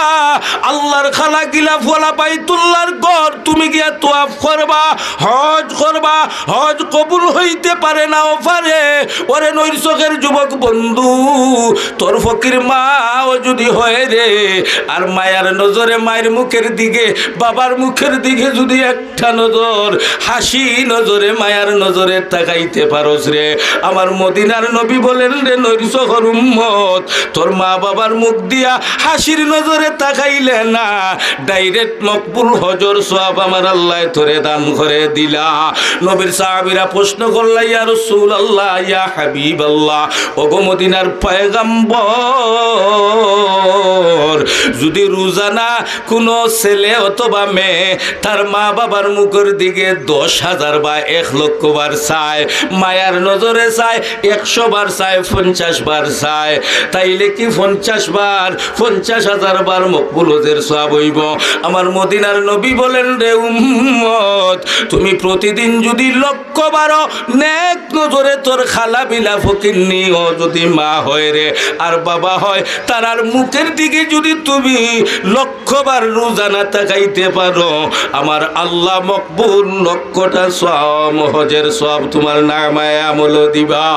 আল্লাহর খালা গিলা ফলা বাইতুল্লাহর ঘর তুমি গিয়া তোয়াফ করবা, হজ করবা, হজ কবুল হইতে পারে নাও পারে। ওরে নৈর চোখের যুবক বন্ধু, তোর ফকির মাও যুদি হয় রে, আর মায়ার নজরে মায়ের মুখের দিকে, বাবার মুখের দিকে যুদি এক একটা নজর, হাসি নজরে, মায়ার নজরে তাকাইতে পারস রে। আমার মদিনার নবী বলেন রে, নৈর চোখর উম্মত, তোর মা বাবার মুখ দিয়া হাসির নজরে তাকাইলে না, direct মকবুল হজর সওয়াব আমার আল্লায় তোরে দান করে দিলা। নবীর সাহাবীরা প্রশ্ন করলা, "ইয়া রাসূলুল্লাহ, ইয়া হাবিবাল্লাহ, ওগো মদিনার পয়গম্বর, যুদি রোজানা কুনু ছেলে অথবা মেয়ে তার মা বাবার মুখর দিকে দশ হাজার বা এক লক্ষ বার চায়, মায়ার নজরে চায়, একশো বার চায়, পঞ্চাশ বার চায়, তাইলে কি পঞ্চাশ বার, পঞ্চাশ হাজার বার মকবুল হজের সওয়াব অইবো?" আমার মদিনার নবী বলেন, "রে উম্মত, তুমি প্রতিদিন যুদি লক্ষ বারো নেক নজরে তোর খালা বিলা ফকিন্নি ও যুদি মা হয় রে, আর বাবা হয়, তারার মুখের দিকে যুদি তুমি লক্ষ বার রোজানা তাকাইতে পারো, আমার আল্লাহ মকবুল লক্ষটা সওয়াব, হজের সওয়াব তুমার নামায়ে আমলো দিবা।"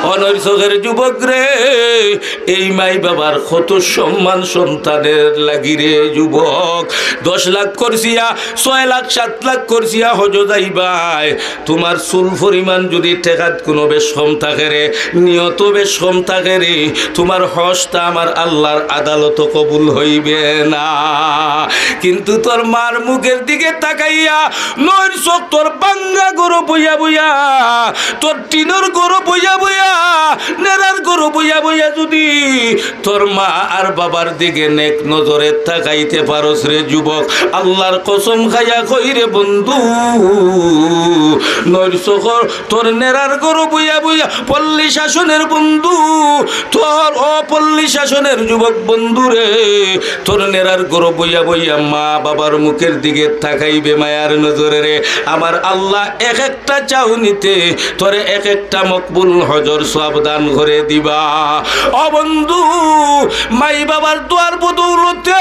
অনৈর চোখের যুবক রে, এই মাই বাবার কত সম্মান সন্তানের লাগি রে যুবক। দশ লাখ খরচিয়া, ছয় লাখ, সাত লাখ খরচিয়া হজো যাইবায়, তুমার চুল পরিমাণ যুদি টেকাত কুনু বেশ কম থাকে রে, নিয়ত বেশ কম থাকে রে, তুমার হজটা আমার আল্লাহর আদালতো কবুল হইবে না। কিন্তু তোর মার মুখের দিকে তাকাইয়া, নৈর চোখ তোর ভাঙ্গা ঘরো বইয়া বইয়া, তোর টিনর ঘরো বইয়া বইয়া নেরার ঘরো বইয়া বইয়া যুদি তোর মা আর বাবার দিকে নেক নজরে তাকাইতে পারস রে যুবক, আল্লার কসম খাইয়া কই রে বন্ধু, নইর সখর তোর নেরার ঘরো বইয়া বইয়া পল্লী শাসনের বন্ধু, তোর অ পল্লী শাসনের যুবক বন্ধু রে, তোর নেরার ঘরো বইয়া বইয়া মা বাবার মুখের দিকে তাকাইবে মায়ার নজরে রে। আমার আল্লা এক একটা চাউনিতে তোরে এক একটা মকবুল হজর সওয়াব দান করে দিবা। ও বন্ধু, মাই বাবার দোয়ার বদৌলতে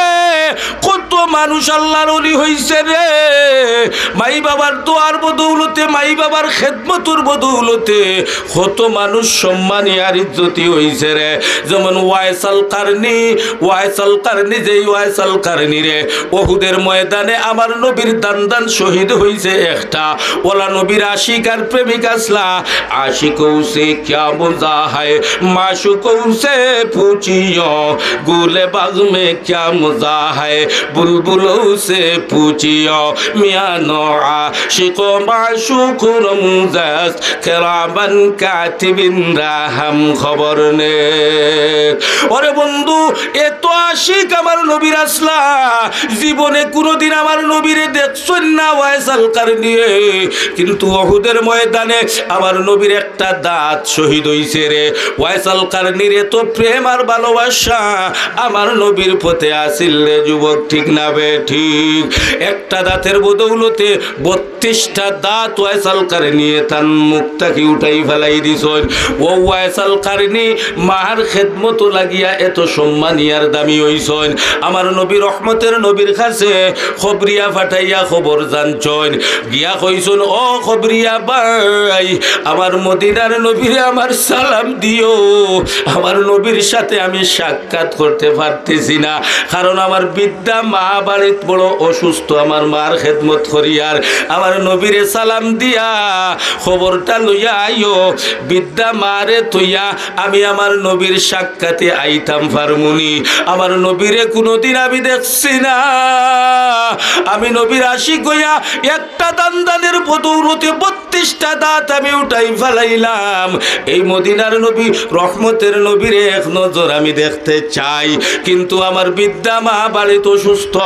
কত মানুষ আল্লার অলি হইছে রে। মাই বাবার দোয়ার বদৌলতে, মাই বাবার খেদমতর বদৌলতে কত মানুষ সম্মানী আর ইজ্জতি হইছে রে। যেমন ওয়াইস আল কারনি, ওয়াইস আল কারনি, যেই ওয়াইস আল কারনি রে, উহুদের ময়দানে আমার নবীর দান্দান শহীদ হইছে একটা। ওলা নবীর আশিক আর প্রেমিক আসলা। عاشقوں سے کیا مزاح ہے، معشوقوں سے پوچھیو، گل باغ میں کیا مزاح ہے، بلبلوں سے پوچھیو، میاں نو عاشق و معشوق رمز است، کراماً کاتبین را هم خبر نیست. ওরে বন্ধু, এত আশিক আমার নবীর আসলা, জীবনে কোনোদিন আমার নবীরে দেখছইন না ওয়াইস আল কারনিয়ে, কিন্তু উহুদের ময়দানে আমার নবীর একটা দাঁত শহীদ হইছে রে। ওয়াইস আল কারনির এত প্রেম আর ভালোবাসা আমার নবীর প্রতি আছিল রে যুবক, ঠিক না বে ঠিক? একটা দাঁতের বদৌলতে বত্রিশটা দাঁত ওয়াইস আল কারনিয়ে তান মুখ থাকি উঠাই ফালাই দিছইন। ও ওয়াইস আল কারনি মার খেদমতো লাগিয়া এত সম্মানী আর দামি হইছইন। আমার নবী রহমতের নবীর কাছে খবরিয়া ফাটাইয়া খবর জানছইন। গিয়া কইছইন, "ও খবরিয়া ভাই, আমার মদিনার নবীরে আমার সালাম দিও। আমার নবীর সাথে আমি সাক্ষাৎ করতে পারতেছি না, কারণ আমার বৃদ্ধা মা বাড়িত বড় অসুস্থ, আমার মার খেদমত করিয়ার। আমার নবীরে সালাম দিয়া খবরটা লইয়া আইও। বৃদ্ধা মারে থইয়া আমি আমার নবীর সাক্ষাতে আইতাম পারমুনি? আমার নবীরে কোনোদিন আমি দেখছি না। আমি নবীর আশিক হইয়া একটা দান্দানের বদৌলতে বত্রিশটা দাঁত আমি উঠাই ফালাইলাম। এই মদিনার নবী, রহমতের নবীরে এক নজর আমি দেখতে চাই, কিন্তু আমার বৃদ্ধা মা বাড়িত অসুস্থ,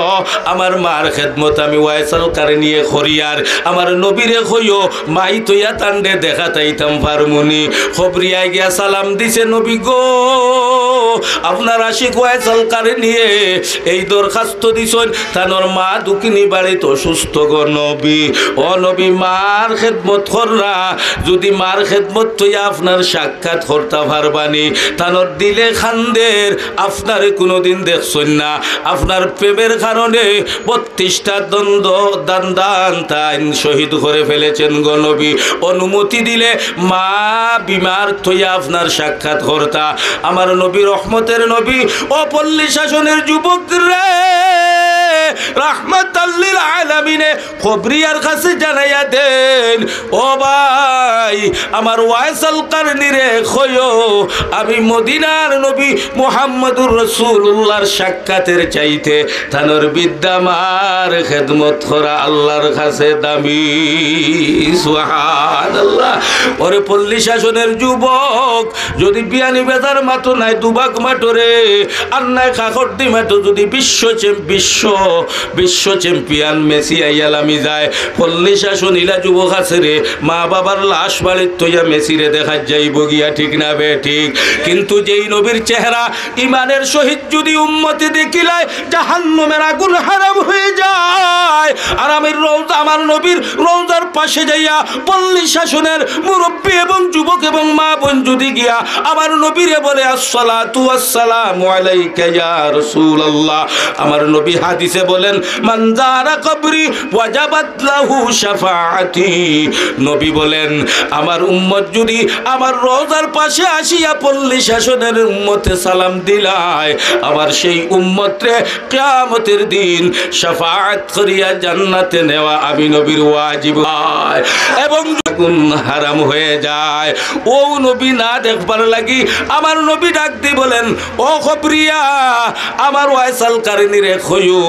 আমার মার খেদমত আমি ওয়াইস আল কারনিয়ে করিয়ার। আমার নবীরে কইও, মাই থইয়া তানরে দেখাত আইতাম পারমুনি?" খবরিয়ায় গিয়া সালাম দিছে, "নবী গো, আপনার আশিক ওয়াইস আল কারনিয়ে এই দরখাস্ত দিছইন, তানর মা দুঃখিনী বাড়িত অসুস্থ গো নবী। ও নবী, মার খেদমত কররা, যুদি মার খেদমত থইয়া আপনার সাক্ষাৎ করতা পারবানি, তানর দিলে খান্দের, আপনারে কোনোদিন দেখছইন না, আপনার প্রেমের কারণে বত্রিশটা দ্বন্দ্ব দান্দান তাইন শহীদ করে ফেলেছেন গো নবী। অনুমতি দিলে মা বিমার থইয়া আপনার সাক্ষাৎ করতা।" আমার নবী, রহমতের নবী, ও পল্লী শাসনের যুবক রে, রাহমাতাল লিল আলামিনে খবরিয়ার কাছে জানাইয়া দেন, "ও ভাই, আমার ওয়াইস আল কারনিরে কইও, আমি মদিনার নবী মুহাম্মদুর রাসূলুল্লাহর সাক্ষাতের চাইতে তানর বৃদ্ধা মার খেদমত করা আল্লাহর কাছে দামি।" সুবহানাল্লাহ। ওরে পল্লী শাসনের যুবক, যুদি বিয়ানি বেজার মাতো নায় দুবাগ মাতো রে, আর নায় কাকরদি মাতো, যুদি বিশ্ব চ্যাম-, বিশ্ব, বিশ্ব চ্যাম্পিয়ন মেসি আইয়া লামি যায়, পল্লী শাসন ইলা যুবক আছে রে, মা বাবার লাশ বাড়িত থইয়া মেসিরে দেখাত যাইবো গিয়া, ঠিক না বে ঠিক? কিন্তু যেই নবীর চেহারা ইমানের সহিত যুদি উম্মতে দেখিলায়, জাহান্নামের আগুন হারাম হয়ে যায়। আর আমি রওজা, আমার নবীর রওজার পাশে যাইয়া পল্লী শাসনের মুরব্বী এবং যুবক এবং মা বোন যুদি গিয়া আমার নবীরে বলে, "আসসালাতু ওয়াসসালামু আলাইকা ইয়া রাসূলুল্লাহ।" আমার নবী হাদিসে বলেন, "মান জারা কবরি ওয়াজাবাত লাহু শাফাআতি।" নবী বলেন, আমার উম্মত যুদি আমার রওজার পাশে আসিয়া পল্লী শাসনের উম্মতে সালাম দিলায়, আমার সেই উম্মতরে কিয়ামতের দিন শাফাআত করিয়া জান্নাতে নেওয়া আমি নবীর ওয়াজিব হয়। এবং আগুন হারাম হয়ে যায়। ও নবী না দেখবার লাগি আমার নবী ডাক দি বলেন, "ও খবরিয়া, আমার ওয়াইস আল কারনিরে কইও,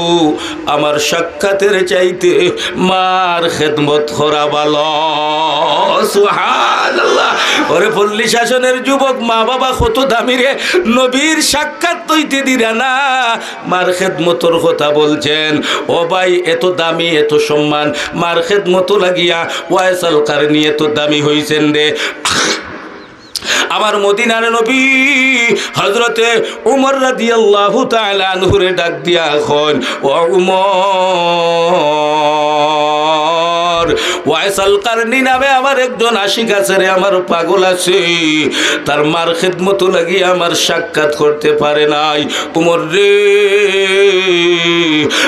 আমার সাক্ষাতের চাইতে মার খেদমত করা ভালো। সুবহানাল্লাহ। ওরে পল্লী শাসনের যুবক, মা বাবা কত দামি রে, নবীর সাক্ষাৎ অইতে দিরা না, মার খেদমতর কথা বলছেন। ও ভাই, এত দামি, এত সম্মান, মার খেদমতো লাগিয়া ওয়েস আল কারনী এত দামি হইছেন রে। আমার মদিনার নবী হযরতে উমর রাদিয়াল্লাহু তাআলা আনহুরে ডাক দিয়া কইন, "ও উমর, ওয়েস আল কারনী নামে আমার একজন আশিক আছে রে, আমার পাগল আছে, তার মার খেদমতো লাগিয়া আমার সাক্ষাৎ করতে পারে নাই। উমর রে,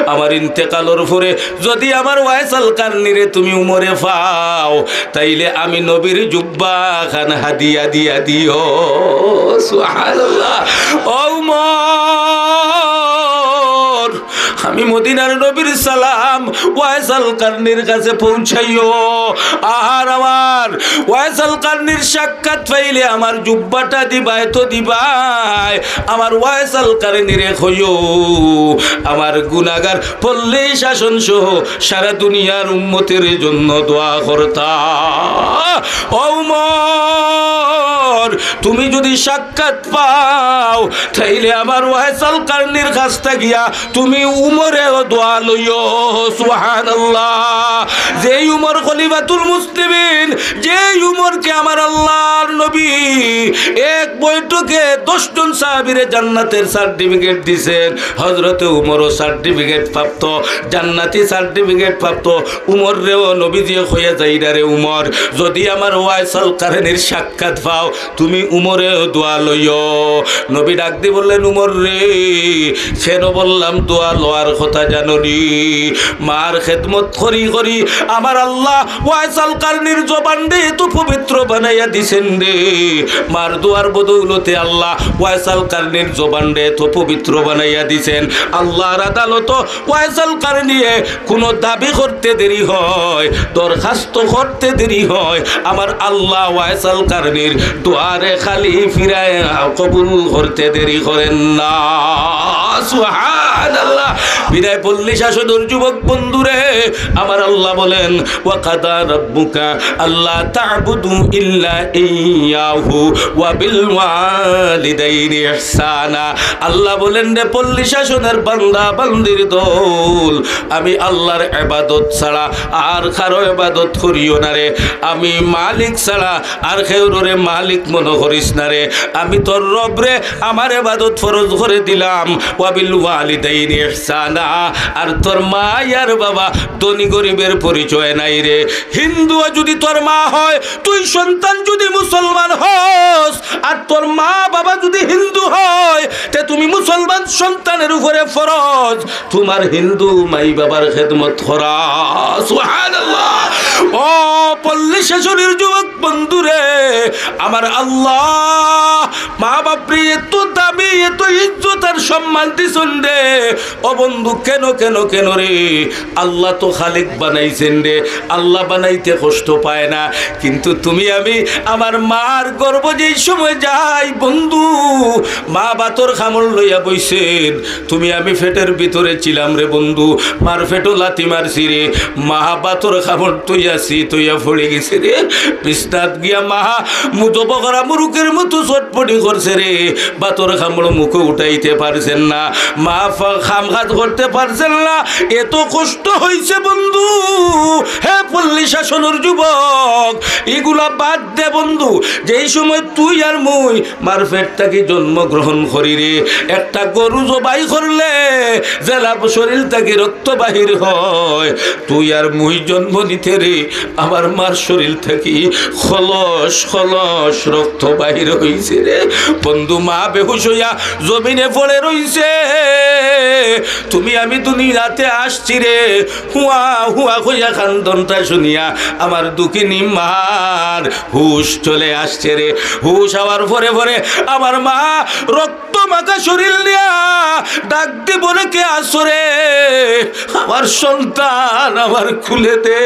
আমার ইন্তেকালর পরে যদি আমার ওয়েস আল কারনীরে তুমি উমরে পাও, তাইলে আমি নবীর জুব্বা খান হাদিয়া দিয়া দিও।" সুবহানাল্লাহ। ও উমর, আমি মদিনার নবীর সালাম ওয়েস আল কারনীর কাছে পৌঁছাইও। আর আমার ওয়েস আল কারনীর সাক্ষাৎ পাইলে আমার জুব্বাটা দিবায় তো দিবায়, আমার ওয়েস আল কারনীরে কইও, আমার গুনাগার পল্লী শাসন সহ সারা দুনিয়ার উম্মতের জন্য দোয়া করতা। ও উমর, তুমি যদি সাক্ষাৎ পাও, তাইলে আমার ওয়েস আল কারনীর কাছ থাকিয়া তুমি উমরেও দোয়া লইও। সুবহানাল্লাহ। যেই উমর খলিফাতুল মুসলিমিন, যেই উমরকে আমার আল্লাহর নবী এক বৈঠকে দশ জন সাহাবীরে জান্নাতের সার্টিফিকেট দিছেন, হযরতে উমরও সার্টিফিকেট প্রাপ্ত, জান্নাতি সার্টিফিকেট প্রাপ্ত। উমররেও নবীজিয়ে কইয়া যাইরা রে, "উমর, যদি আমার ওয়েস আল কারনীর সাক্ষাৎ পাও, তুমি উমরে দোয়া লইও।" নবী ডাক দি বললেন, "উমর রে, কেন বললাম দোয়া লওয়ার কথা জানো নি? মার খেদমত করি করি আমার আল্লাহ ওয়েস আল কারনীর জবানরে এত পবিত্র বানাইয়া দিছেন রে। মার দোয়ার বদৌলতে আল্লাহ ওয়েস আল কারনীর জবানরে এত পবিত্র বানাইয়া দিছেন। আল্লাহর আদালতো ওয়েস আল কারনীয়ে কোনো দাবি করতে দেরি হয়, দরখাস্ত করতে দেরি হয়, আমার আল্লাহ ওয়েস আল কারনীর দোয়ারে খালি ফিরায় কবুল করতে দেরি করেন না।" সুবহানাল্লাহ। বিদায় পল্লী শাসনের যুবক বন্ধুরে, আমার আল্লাহ বলেন, "ওয়া কাদা রাব্বুকা আল্লা তা'বুদু ইল্লা ইয়াহু ওয়া বিল ওয়ালিদাইনি ইহসানা।" আল্লাহ বলেন, "রে পল্লী শাসনের বান্দা বান্দির দল, আমি আল্লাহর ইবাদত ছাড়া আর কারো ইবাদত করিও না রে। আমি মালিক ছাড়া আর কেউরে মালিক মনে করিস না রে। আমি তোর রবরে আমার ইবাদত ফরজ করে দিলাম। ওয়া বিল ওয়ালিদাইনি ইহসানা, আর তোর মা আর বাবা ধনী গরিবের পরিচয় নাই রে। হিন্দুও যদি তোর মা হয়, তুই সন্তান যদি মুসলমান হস, আর তোর মা বাবা যদি হিন্দু হয়, তে তুমি মুসলমান সন্তানের উপরে ফরজ তোমার হিন্দু মাই বাবার খেদমত করা।" সুবহানাল্লাহ। ও পল্লী শাসনের যুবক বন্ধুরে, আমার আল্লাহ মা বাপরে এত দামি, এত ইজ্জত আর সম্মান দিছইন রে। ও বন্ধু, কেন, কেন, কেন রে? আল্লাহ তো খালিক বানাইছেন রে, আল্লাহ বানাইতে কষ্ট পায় না। কিন্তু তুমি আমি আমার মার গর্ভ যেই সময় যাই বন্ধু, মা ভাতর কামড় লইয়া বইছেন, তুমি আমি পেটের ভিতরে ছিলাম রে বন্ধু, মার পেটো লাথি মারছি রে, মা ভাতর কামড় থইয়া চিত অইয়া পড়ি গেছে রে। বিছনাত গিয়া মা মুজো বকরা মুরুগের মতো ছটফটি করছে রে, ভাতর কামড় মুখো উঠাইতে পারছেন না, মা ফা-, কাম কাজ করতে পারছেন না, এত কষ্ট হইছে বন্ধু। হে পল্লী শাসনের যুবক, ইগুলা বাদ দে বন্ধু। যেই সময় তুই আর মুই মার পেট থাকি জন্মগ্রহণ করি রে, একটা গরু জবাই করলে যেলা শরীর থাকি রক্ত বাহির হয়, তুই আর মুই জন্ম নিতে রে, আমার মার শরীর থাকি খলস খলস রক্ত বাহির হইছে রে। বন্ধু, মা বেহুশ হইয়া জমিনে পড়ে রইছে। তুমি আমি দুনিয়াতে আসছি রে, হুয়া হুয়া কইয়া কান্দনটা শুনিয়া আমার দুঃখিনী মার হুশ চলে আসছে রে। হুশ আওয়ার পরে পরে আমার মা রক্ত মাখা শরীর নিয়া ডাক দি বলে, "কে আছো রে?" "আমার সন্তান, আমার খুলে দে।"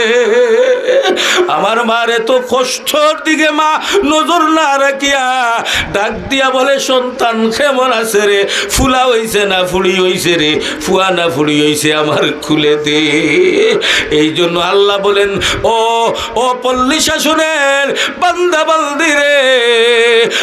আমার মার এত কষ্টর দিকে মা নজর না রাখিয়া ডাক দিয়া বলে, "সন্তান কেমন আছে রে? ফুলা হইছে না ফুড়ি হইছে রে? ফুয়া না ফুড়ি হইছে? আমার খুলে দে।" এই জন্য আল্লাহ বলেন, "ও, ও পল্লী শাসনের বান্দা বান্দি রে,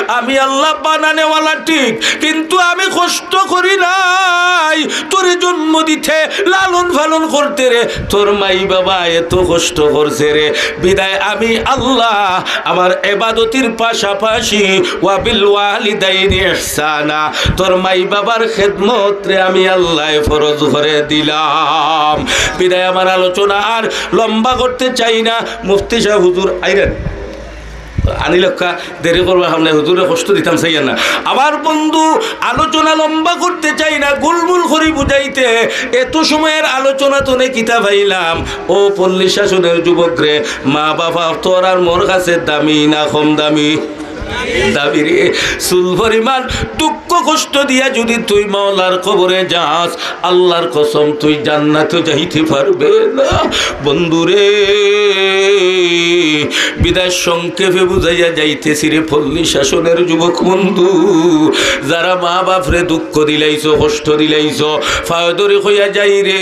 আমি আল্লাহ বানানেওয়ালা ঠিক, কিন্তু আমি কষ্ট করি নাই তোরে জন্ম দিতে, লালন পালন করতে রে। তোর মাই বাবা এত কষ্ট করছে রে, বিদায় আমি আল্লাহ আমার এবাদতির পাশাপাশি ওয়াবিল ওয়ালিদাইনি ইহসানা, তোর মাই বাবার খেদমত রে আমি আল্লাহ ফরজ করে দিলাম।" বিদায় আমার আলোচনা আর লম্বা করতে চাই না। মুফতি সাহেব হুজুর আইরেন, আনি লক্কা দেরি করবার সামনে হুজুরে কষ্ট দিতাম চাইয়া না। আমার বন্ধু, আলোচনা লম্বা করতে চাই না, গুলমুল করি বুঝাইতে। এত সময়ের আলোচনা তো নে কিতা পাইলাম। ও পল্লী শাসনের যুবক রে, মা বাবা তোর আর মোর কাছে দামি না কম দামি? দামি রে। চুল পরিমাণ দুঃখ কষ্ট দিয়া যদি তুই মাওলার কবরে যাস, আল্লাহর কসম তুই জান্নাতে যাইতে পারবে না বন্ধু রে। বিদায় সংক্ষেপে বুঝাইয়া যাইতেছি রে পল্লী শাসনের যুবক বন্ধু, যারা মা বাপরে দুঃখ দিলাইছো, কষ্ট দিলাইছো, ফায়দরি হইয়া যাই রে,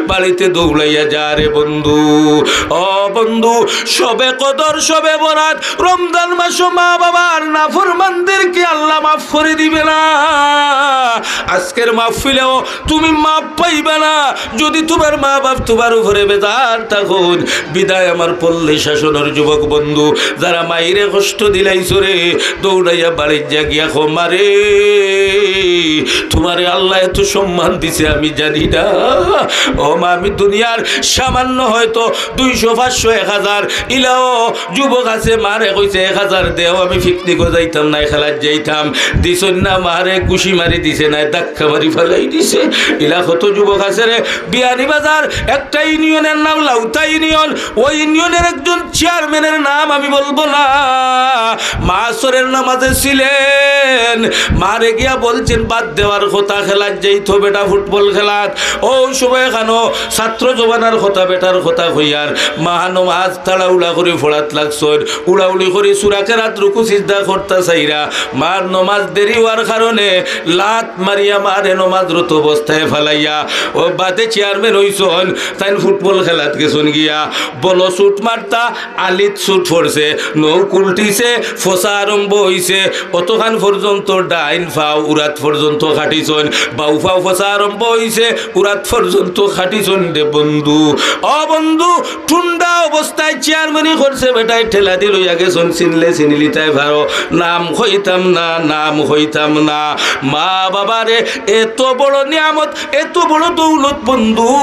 বাড়িতে দৌড়াইয়া যা রে বন্ধু। ও বন্ধু, শবে কদর, শবে বরাত, রমজান মাসো মা বাবার নাফরমানদেরকে আল্লাহ মাফ করে দিবে না। আজকের মাহফিলেও তুমি মাফ পাইবা না। যদি তোমার মা বাপ তোমার উপরে বেজার থাকইন, বিদায় আমার পল্লী শাসনের যুবক বন্ধু, যারা মাইরে কষ্ট দিলাইছো রে, দৌড়াইয়া বাড়িত যা গিয়া কও, "মারে, তোমারে আল্লাহ এত সম্মান দিছে আমি জানি না। ও মা, আমি দুনিয়ার সামান্য হয়তো দুইশো, পাঁচশো, এক হাজার, ইলাও যুবক আছে, মারে কইছে, 'এক হাজার দেও, আমি পিকনিকো যাইতাম না, খেলাত যাইতাম।' দিছইন না, মারে ঘুষি মারি দিছে না, ধাক্কা মারি ফালাই দিছে।" ইলা কত যুবক আছে রে। বিয়ানীবাজার একটা ইউনিয়নের নাম লাউতা ইউনিয়ন, ওই ইউনিয়নের একজন চেয়ারম্যানের নাম আমি বলবো না, মাসরের নামাজে ছিলেন, মারে গিয়া বলছেন, "বাদ দেওয়ার কথা, খেলাত যাইতো বেটা, ফুটবল খেলাত।" ও সময় এখানো ছাত্র জমানার কথা, বেটার কথা কইয়ার, মা নমাজ তাড়াহুড়া করি পড়াত লাগছইন, উড়াউড়ি করি সুরা কেরাত রুকু সিজদা করতা চাইরা, মার নমাজ দেরি হওয়ার কারণে লাত মারিয়া মারে নমাজরত অবস্থায় ফালাইয়া ও বাদে চেয়ারম্যান হইছইন, তাইন ফুটবল খেলাত গেছইন গিয়া, বলো শুট মারতা, আলিত শুট পড়ছে, নখ উল্টিছে, ফসা আরম্ভ হইছে, অতখান পর্যন্ত ডাইন ফাও উরাত পর্যন্ত খাটিছইন, বাউ ফাও ফসা আরম্ভ হইছে, উরাত পর্যন্ত খাটিছইন রে বন্ধু। ও বন্ধু, ঠান্ডা অবস্থায় চেয়ারম্যানি করছে বেটায়, ঠেলা দি লইয়া গেছইন, চিনলে চিনিলিতায় পারো, নাম কইতাম না, নাম কইতাম না। মা বাবারে এত বড় নিয়ামত, এত বড় দৌলত বন্ধু,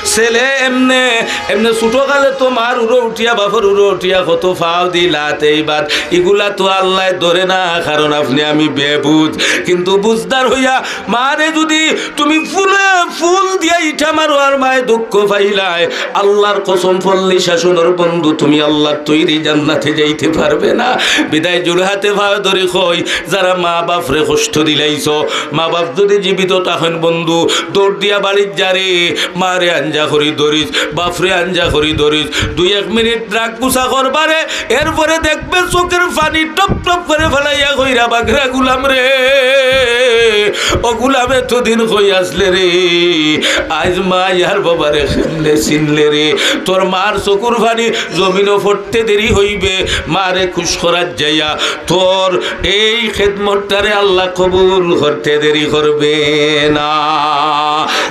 ছেলে এমনে, এমনে ছোটকালে তো মার উরো উঠিয়া, বাপর উরো উঠিয়া কত ফাও দি লাত এই বাদ, ইগুলা তো আল্লায় ধরে না, কারণ আপনে আমি বেবুঝ। কিন্তু বুঝদার হইয়া মারে যদি তুমি ফুলে ফুল দিয়া ইটা মারো আর মায় দুঃখ পাইলায়, আল্লাহর কসম, পল্লী শাসনের বন্ধু, তুমি আল্লাহর তৈরি জান্নাতে যাইতে পারবে না। বিদায় জোড়হাতে পাও ধরি কই, যারা মা বাপরে কষ্ট দিলাইছো, মা বাপ যদি জীবিত থাকইন বন্ধু, দৌড় দিয়া বাড়িত যা রে, মারে আঞ্জা করি ধরিস, বাপরে আঞ্জা করি ধরিস, দুই এক মিনিট রাগ গুছা করবারে, এরপরে দেখবে চোখের পানি টপ টপ করে ফালাইয়া কইরা, "বাগরা গুলাম রে, ও গুলাম এতদিন কই আসলে রে? আইজ মা ইয়ার বাবারে কেমনে চিনলে রে? তোর মার চকুর পানি জমিনো পড়তে দেরি হইবে, মারে খুশ করার যাইয়া তোর এই খেদমতটারে আল্লাহ কবুল করতে দেরি করবে না।"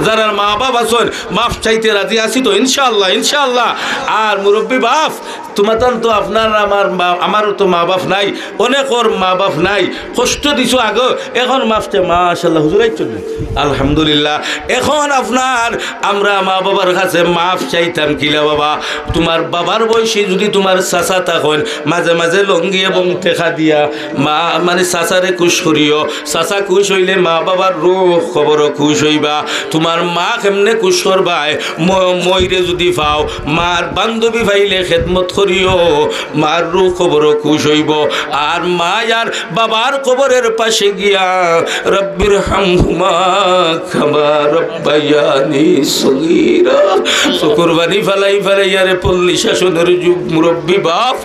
যারার মা বাপ আছইন, মাফ চাইতে রাজি আছি তো? ইনশাআল্লাহ, ইনশাআল্লাহ। আর মুরব্বী বাপ, তোমাতান তো আপনার আমার মা, আমারও তো মা বাপ নাই, অনেকর মা বাপ নাই, কষ্ট দিছো আগে, এখন মাফ চাই। মাশাআল্লাহ, হুজুর আইছইন না? আলহামদুলিল্লাহ। এখন আপনার আমরা মা বাবার কাছে মাফ চাইতাম কিলা বাবা? তোমার বাবার বয়সী যদি তোমার চাচা থাকইন, মাঝে মাঝে লুঙ্গি এবং টেকা দিয়া মা, মানে চাচারে খুশ করিও, চাচা খুশ হইলে মা বাবার রুহ কবরো খুশ হইবা। তোমার মা কেমনে খুশ করবায়? ম-, মইরে যদি পাও, মার বান্ধবী পাইলে খেদমত করিও, মার রুহ কবরো খুশ অইবো। আর মা আর বাবার কবরের পাশে গিয়া, "রব্বির হামহুমা কামা রব্বায়ানি সগীরা।" চকুর পানি ফালাই ফালাই, আরে পল্লী শাসনের যুব মুরব্বী বাপ,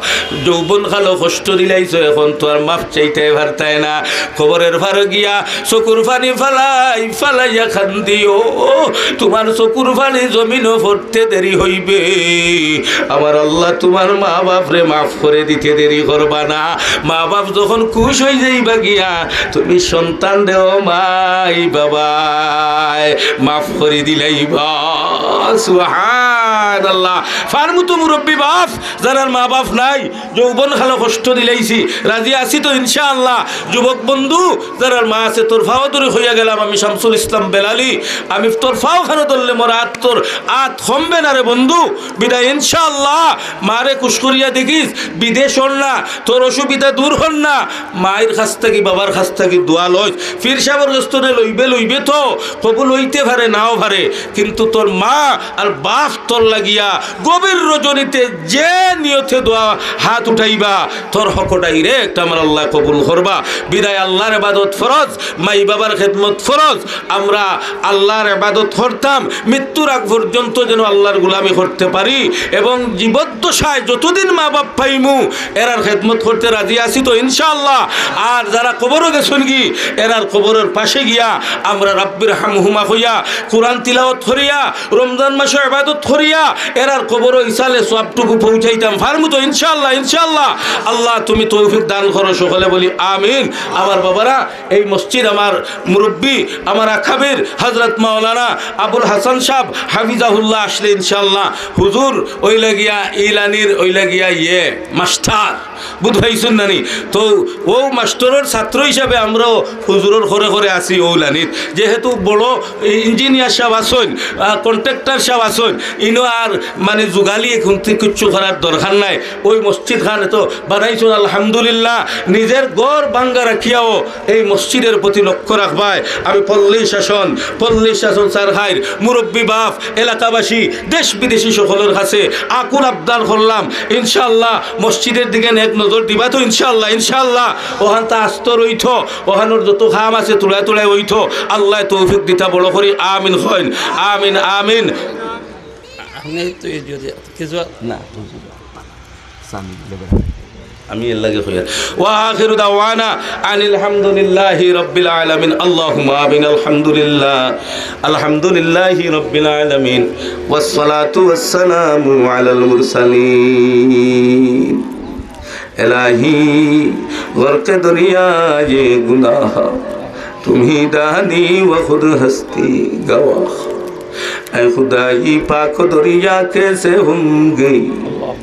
যৌবন কালো কষ্ট দিলাইছো, এখন তো আর মাফ চাইতে পারতায় না। কবরের পারো গিয়া চকুর পানি ফালাই ফালাইয়া কান্দিও, তুমার চকুর পানি জমিনো পড়তে দেরি অইবে। আমার আল্লাহ তুমার মা বাপরে মাফ করি দিতে দেরি করবা না। মা বাপ যখন খুশ অইযাইবা গিয়া, তুমি সন্তানরেও মাই বাবায় মাফ করি দিলাইবা। সুবহানাল্লাহ। পারমু তো মুরব্বী বাপ, যারার মা বাপ নাই, যৌবন কালো কষ্ট দিলাইছি, রাজি আছি তো ইনশাআল্লাহ। যুবক বন্ধু, যারার মা আছে, তোর পাও ধরি কইয়া গেলাম আমি শামসুল ইসলাম বেলালি, আমি তোর পাও খানো ধরলে মোর আত, তোর আত কমবে না রে বন্ধু। বিদায় ইনশাআল্লাহ, মারে খুশ করিয়া দেখিস, বিদেশ অর না, তোর অসুবিধা দূর অর না। মায়ের কাছ থাকি, বাবার কাছ থাকি দোয়া লইস, পীর সাবর কাছ থাকি লইবে, লইবে তো, কবুল অইতে পারে, নাও পারে, কিন্তু তোর মা আর বাপ তোর লাগিয়া গভীর রজনীতে যে নিয়তে দোয়া হাত উঠাইবা, তোর হক direct আমার আল্লাহ কবুল করবা। বিদায় আল্লাহর ইবাদত ফরজ, মাই বাবার খেদমত ফরজ। আমরা আল্লাহর ইবাদত করতাম, মৃত্যুর আগ পর্যন্ত যেন আল্লাহর গোলামি করতে পারি, এবং জীবদ্দশায় যতদিন মা বাপ পাইমু, এরার খেদমত করতে রাজি আছি তো ইনশাআল্লাহ। আর যারা কবরো গেছইন গি, এরার কবরের পাশে গিয়া আমরা রব্বির হামহুমা কইয়া, কোরআন তিলাওয়াত করিয়া, রমজান মাসো ইবাদত করিয়া, এরার কবরো ইসালে সওয়াবটুকু পৌঁছাইতাম পারমু তো ইনশাআল্লাহ, ইনশাআল্লাহ। আল্লাহ তুমি তৌফিক দান করো, সকলে বলি আমিন। আমার বাবারা, এই মসজিদ আমার মুরব্বী, আমার আকাবির হযরত মাওলানা আবুল হাসান সাহেব হাফিজাহুল্লাহ আসলে ইনশাআল্লাহ হুজুর অইলা গিয়া ইলানির অইলা গিয়া ইয়ে মাস্টার, বুঝ পাইছইন নানি? তো অউ মাস্টরর ছাত্র হিসাবে আমরাও হুজুরর ঘরে ঘরে আছি অউ লাইনিত। যেহেতু বড় ইঞ্জিনিয়ার সাহেব আছইন, আহ, কন্ট্রাক্টর সাহেব আছইন, ইনো আর মানে যুগালি এখন থেকে কিচ্ছু করার দরকার নাই। অউ মসজিদ খান তো বানাইছইন আলহামদুলিল্লাহ, নিজর ঘর ভাঙ্গা রাখিয়াও এই মসজিদর প্রতি লক্ষ্য রাখবায়। আমি পল্লী শাসন, পল্লী শাসন সারকাইর মুরব্বী বাপ, এলাকাবাসী, দেশ বিদেশি সকলর কাছে আকুল আবদার করলাম, ইনশাআল্লাহ মসজিদর দিকে এক নজর দিবা তো ইনশাআল্লাহ, ইনশাআল্লাহ। অখানতা আস্ত রইতো, অখানর যত কাম আছে তুলায় তুলায় অইতো, আল্লায় তৌফিক দিতা বড় করি আমিন কইন, আমিন, আমিন। আপনি তো এই যদি কিছু না, আমি এর লাগি কইয়ার। وآخر دعوانا أن الحمد لله رب العالمين। اللهم آمين। الحمد لله، الحمد لله رب العالمين، والصلاة والسلام على المرسلين۔ الہی غرق دریائے گناہ، تمہیں دانی و خود ہستی گواہ۔ اے خدائی پاک، دریا کیسے ہوں گے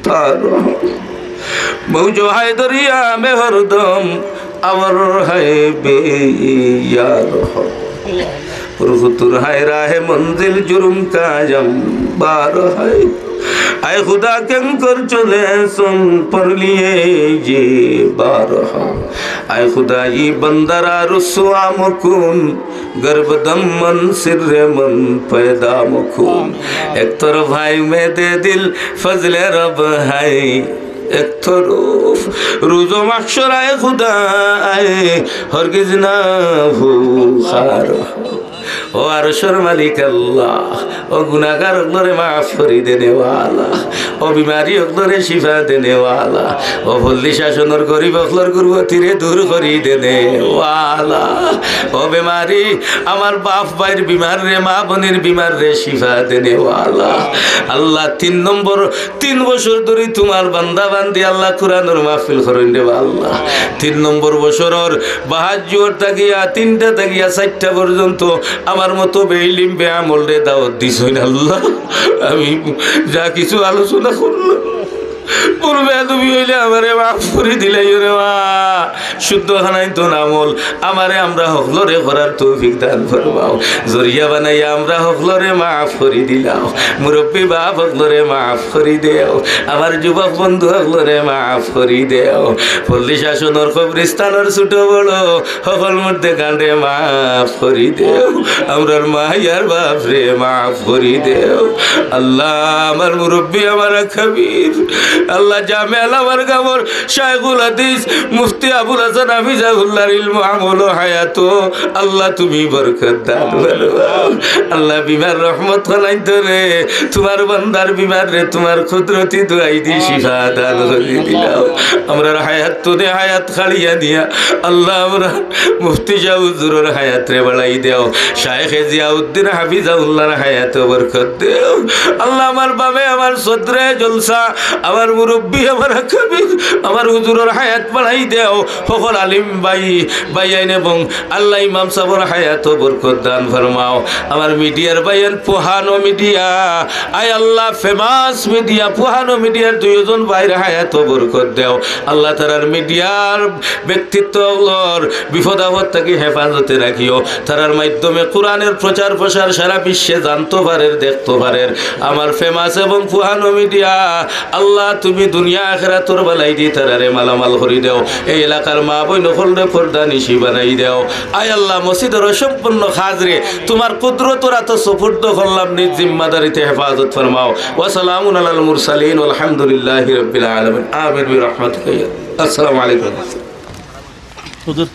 تار؟ موج ہے دریا میں ہر دم، اور ہے بے یار۔ پرخطر ہے راہ منزل، جرم کا انبار ہے۔ اے خدا، کنکر چلے سن پر لیے یہ بار ہے۔ اے خدائی بندہ را رسوا مکن، گر بدم من سر من پیدا مکن۔ ایک طرف ہے امید دل، فضل رب ہے ایک طرف۔ روز محشر اے خدا، اے ہرگز نہ ہو خار۔ ও আরশর মালিক আল্লাহ, ও গুনাগার অকলরে মাফ করি দেনেওয়ালা, ও বিমারি অকলরে শিফা দেনেওয়ালা, ও পল্লী শাসনর গরিব অকলর গুরবতিরে দূর করি দেনেওয়ালা, ও বেমারি আমার বাপ ভাইর বিমাররে, মা বইনর বিমাররে শিফা দেনেওয়ালা। আল্লাহ, তিন নম্বর, তিন বছর ধরি তুমার বান্দা বান্দি আল্লাহ কোরআনর মাহফিল করইন রে বা আল্লাহ। তিন নম্বর বছরর বাহাজ্জুর থাকিয়া তিনটা থাকিয়া চাইরটা পর্যন্ত আমার মতো বেইলিম বেআমলরে দাওয়াত দিছইন আল্লাহ। আমি যা কিছু আলোচনা করলাম, ভুল বেয়াদবি অইলে আমারে মাফ করি দিলাইও রে বা। শুদ্ধ খানাইন তো আমল আমারে আমরা হকলরে করার তৌফিক দান ফরমাও। জরিয়া বানাইয়া আমরা হকলরে মাফ করি দিলাও। মুরব্বী বাপ হকলরে মাফ করি দেও। আমার যুবক বন্ধু হকলরে মাফ করি দেও। পল্লী শাসনর কবরিস্তানর ছোট বড় হকল মুর্দেগানরে মাফ করি দেও। আমরার মা আর বাপরে মাফ করি দেও। আল্লাহ, আমার মুরব্বী, আমার আকাবির, আল্লাহ, জামে আলামার গামর শাইখুল হাদিস মুফতি আবুল হাসান হাফিজাহুল্লাহর ইলম, আমল ও হায়াত, আল্লাহ, তুমি বরকত দান করো। আল্লাহ, বিমার রহমত খানাইন ধরে, তোমার বান্দার বিমাররে তোমার কুদরতি দোয়াই দি শিফা দান করি দিলাও। আমরার হায়াত তো দে হায়াত খাড়িয়া দিয়া, আল্লাহ, আমরা মুফতি শাহ হুজুরর হায়াতরে বাড়াই দেও, শাইখে জিয়াউদ্দিন হাফিজাহুল্লাহর হায়াত বরকত দেও। আল্লাহ, আমার বাবে আমার সদরে জলসা, আমার মুরব্বী, আমার হাকাবির, আমার হুজুরর হায়াত বাড়াই দেও। সকল আলিম ভাই, ভাইয়াইন এবং আল্লাহ ইমাম সাবর হায়াত বরকত দান ফরমাও। আমার মিডিয়ার ভাইয়াইন, পুহানো মিডিয়া, আয় আল্লাহ, ফেমাস মিডিয়া, পুহানো মিডিয়ার দুইজন ভাইর হায়াত বরকত দেও। আল্লাহ, তারার মিডিয়ার ব্যক্তিত্ব অকলর বিপদ আপদ থাকি হেফাজতে রাখিও। তারার মাধ্যমে কোরআনের প্রচার প্রসার সারা বিশ্বে জানতো পারের, দেখতো পারের। আমার ফেমাস এবং পুহানো মিডিয়া, আল্লাহ, তুমি দুনিয়া আখেরাতর বালাই দি তারারে মালামাল করি দেও। এই এলাকার মা বইন অকলরে পর্দানিশি বানাই দেও। আয় আল্লাহ, মসজিদর অসম্পূর্ণ কাজরে তোমার কুদরতর আতো সুপুর্দ করলাম, নিজ জিম্মাদারিতে হেফাজত ফরমাও। ওয়া সালামুন আলাল মুরসালিন ওয়াল হামদুলিল্লাহি রাব্বিল আলামিন। আমিন বিরহমাতিকা ইয়া। আসসালামু আলাইকুম। হুজুর।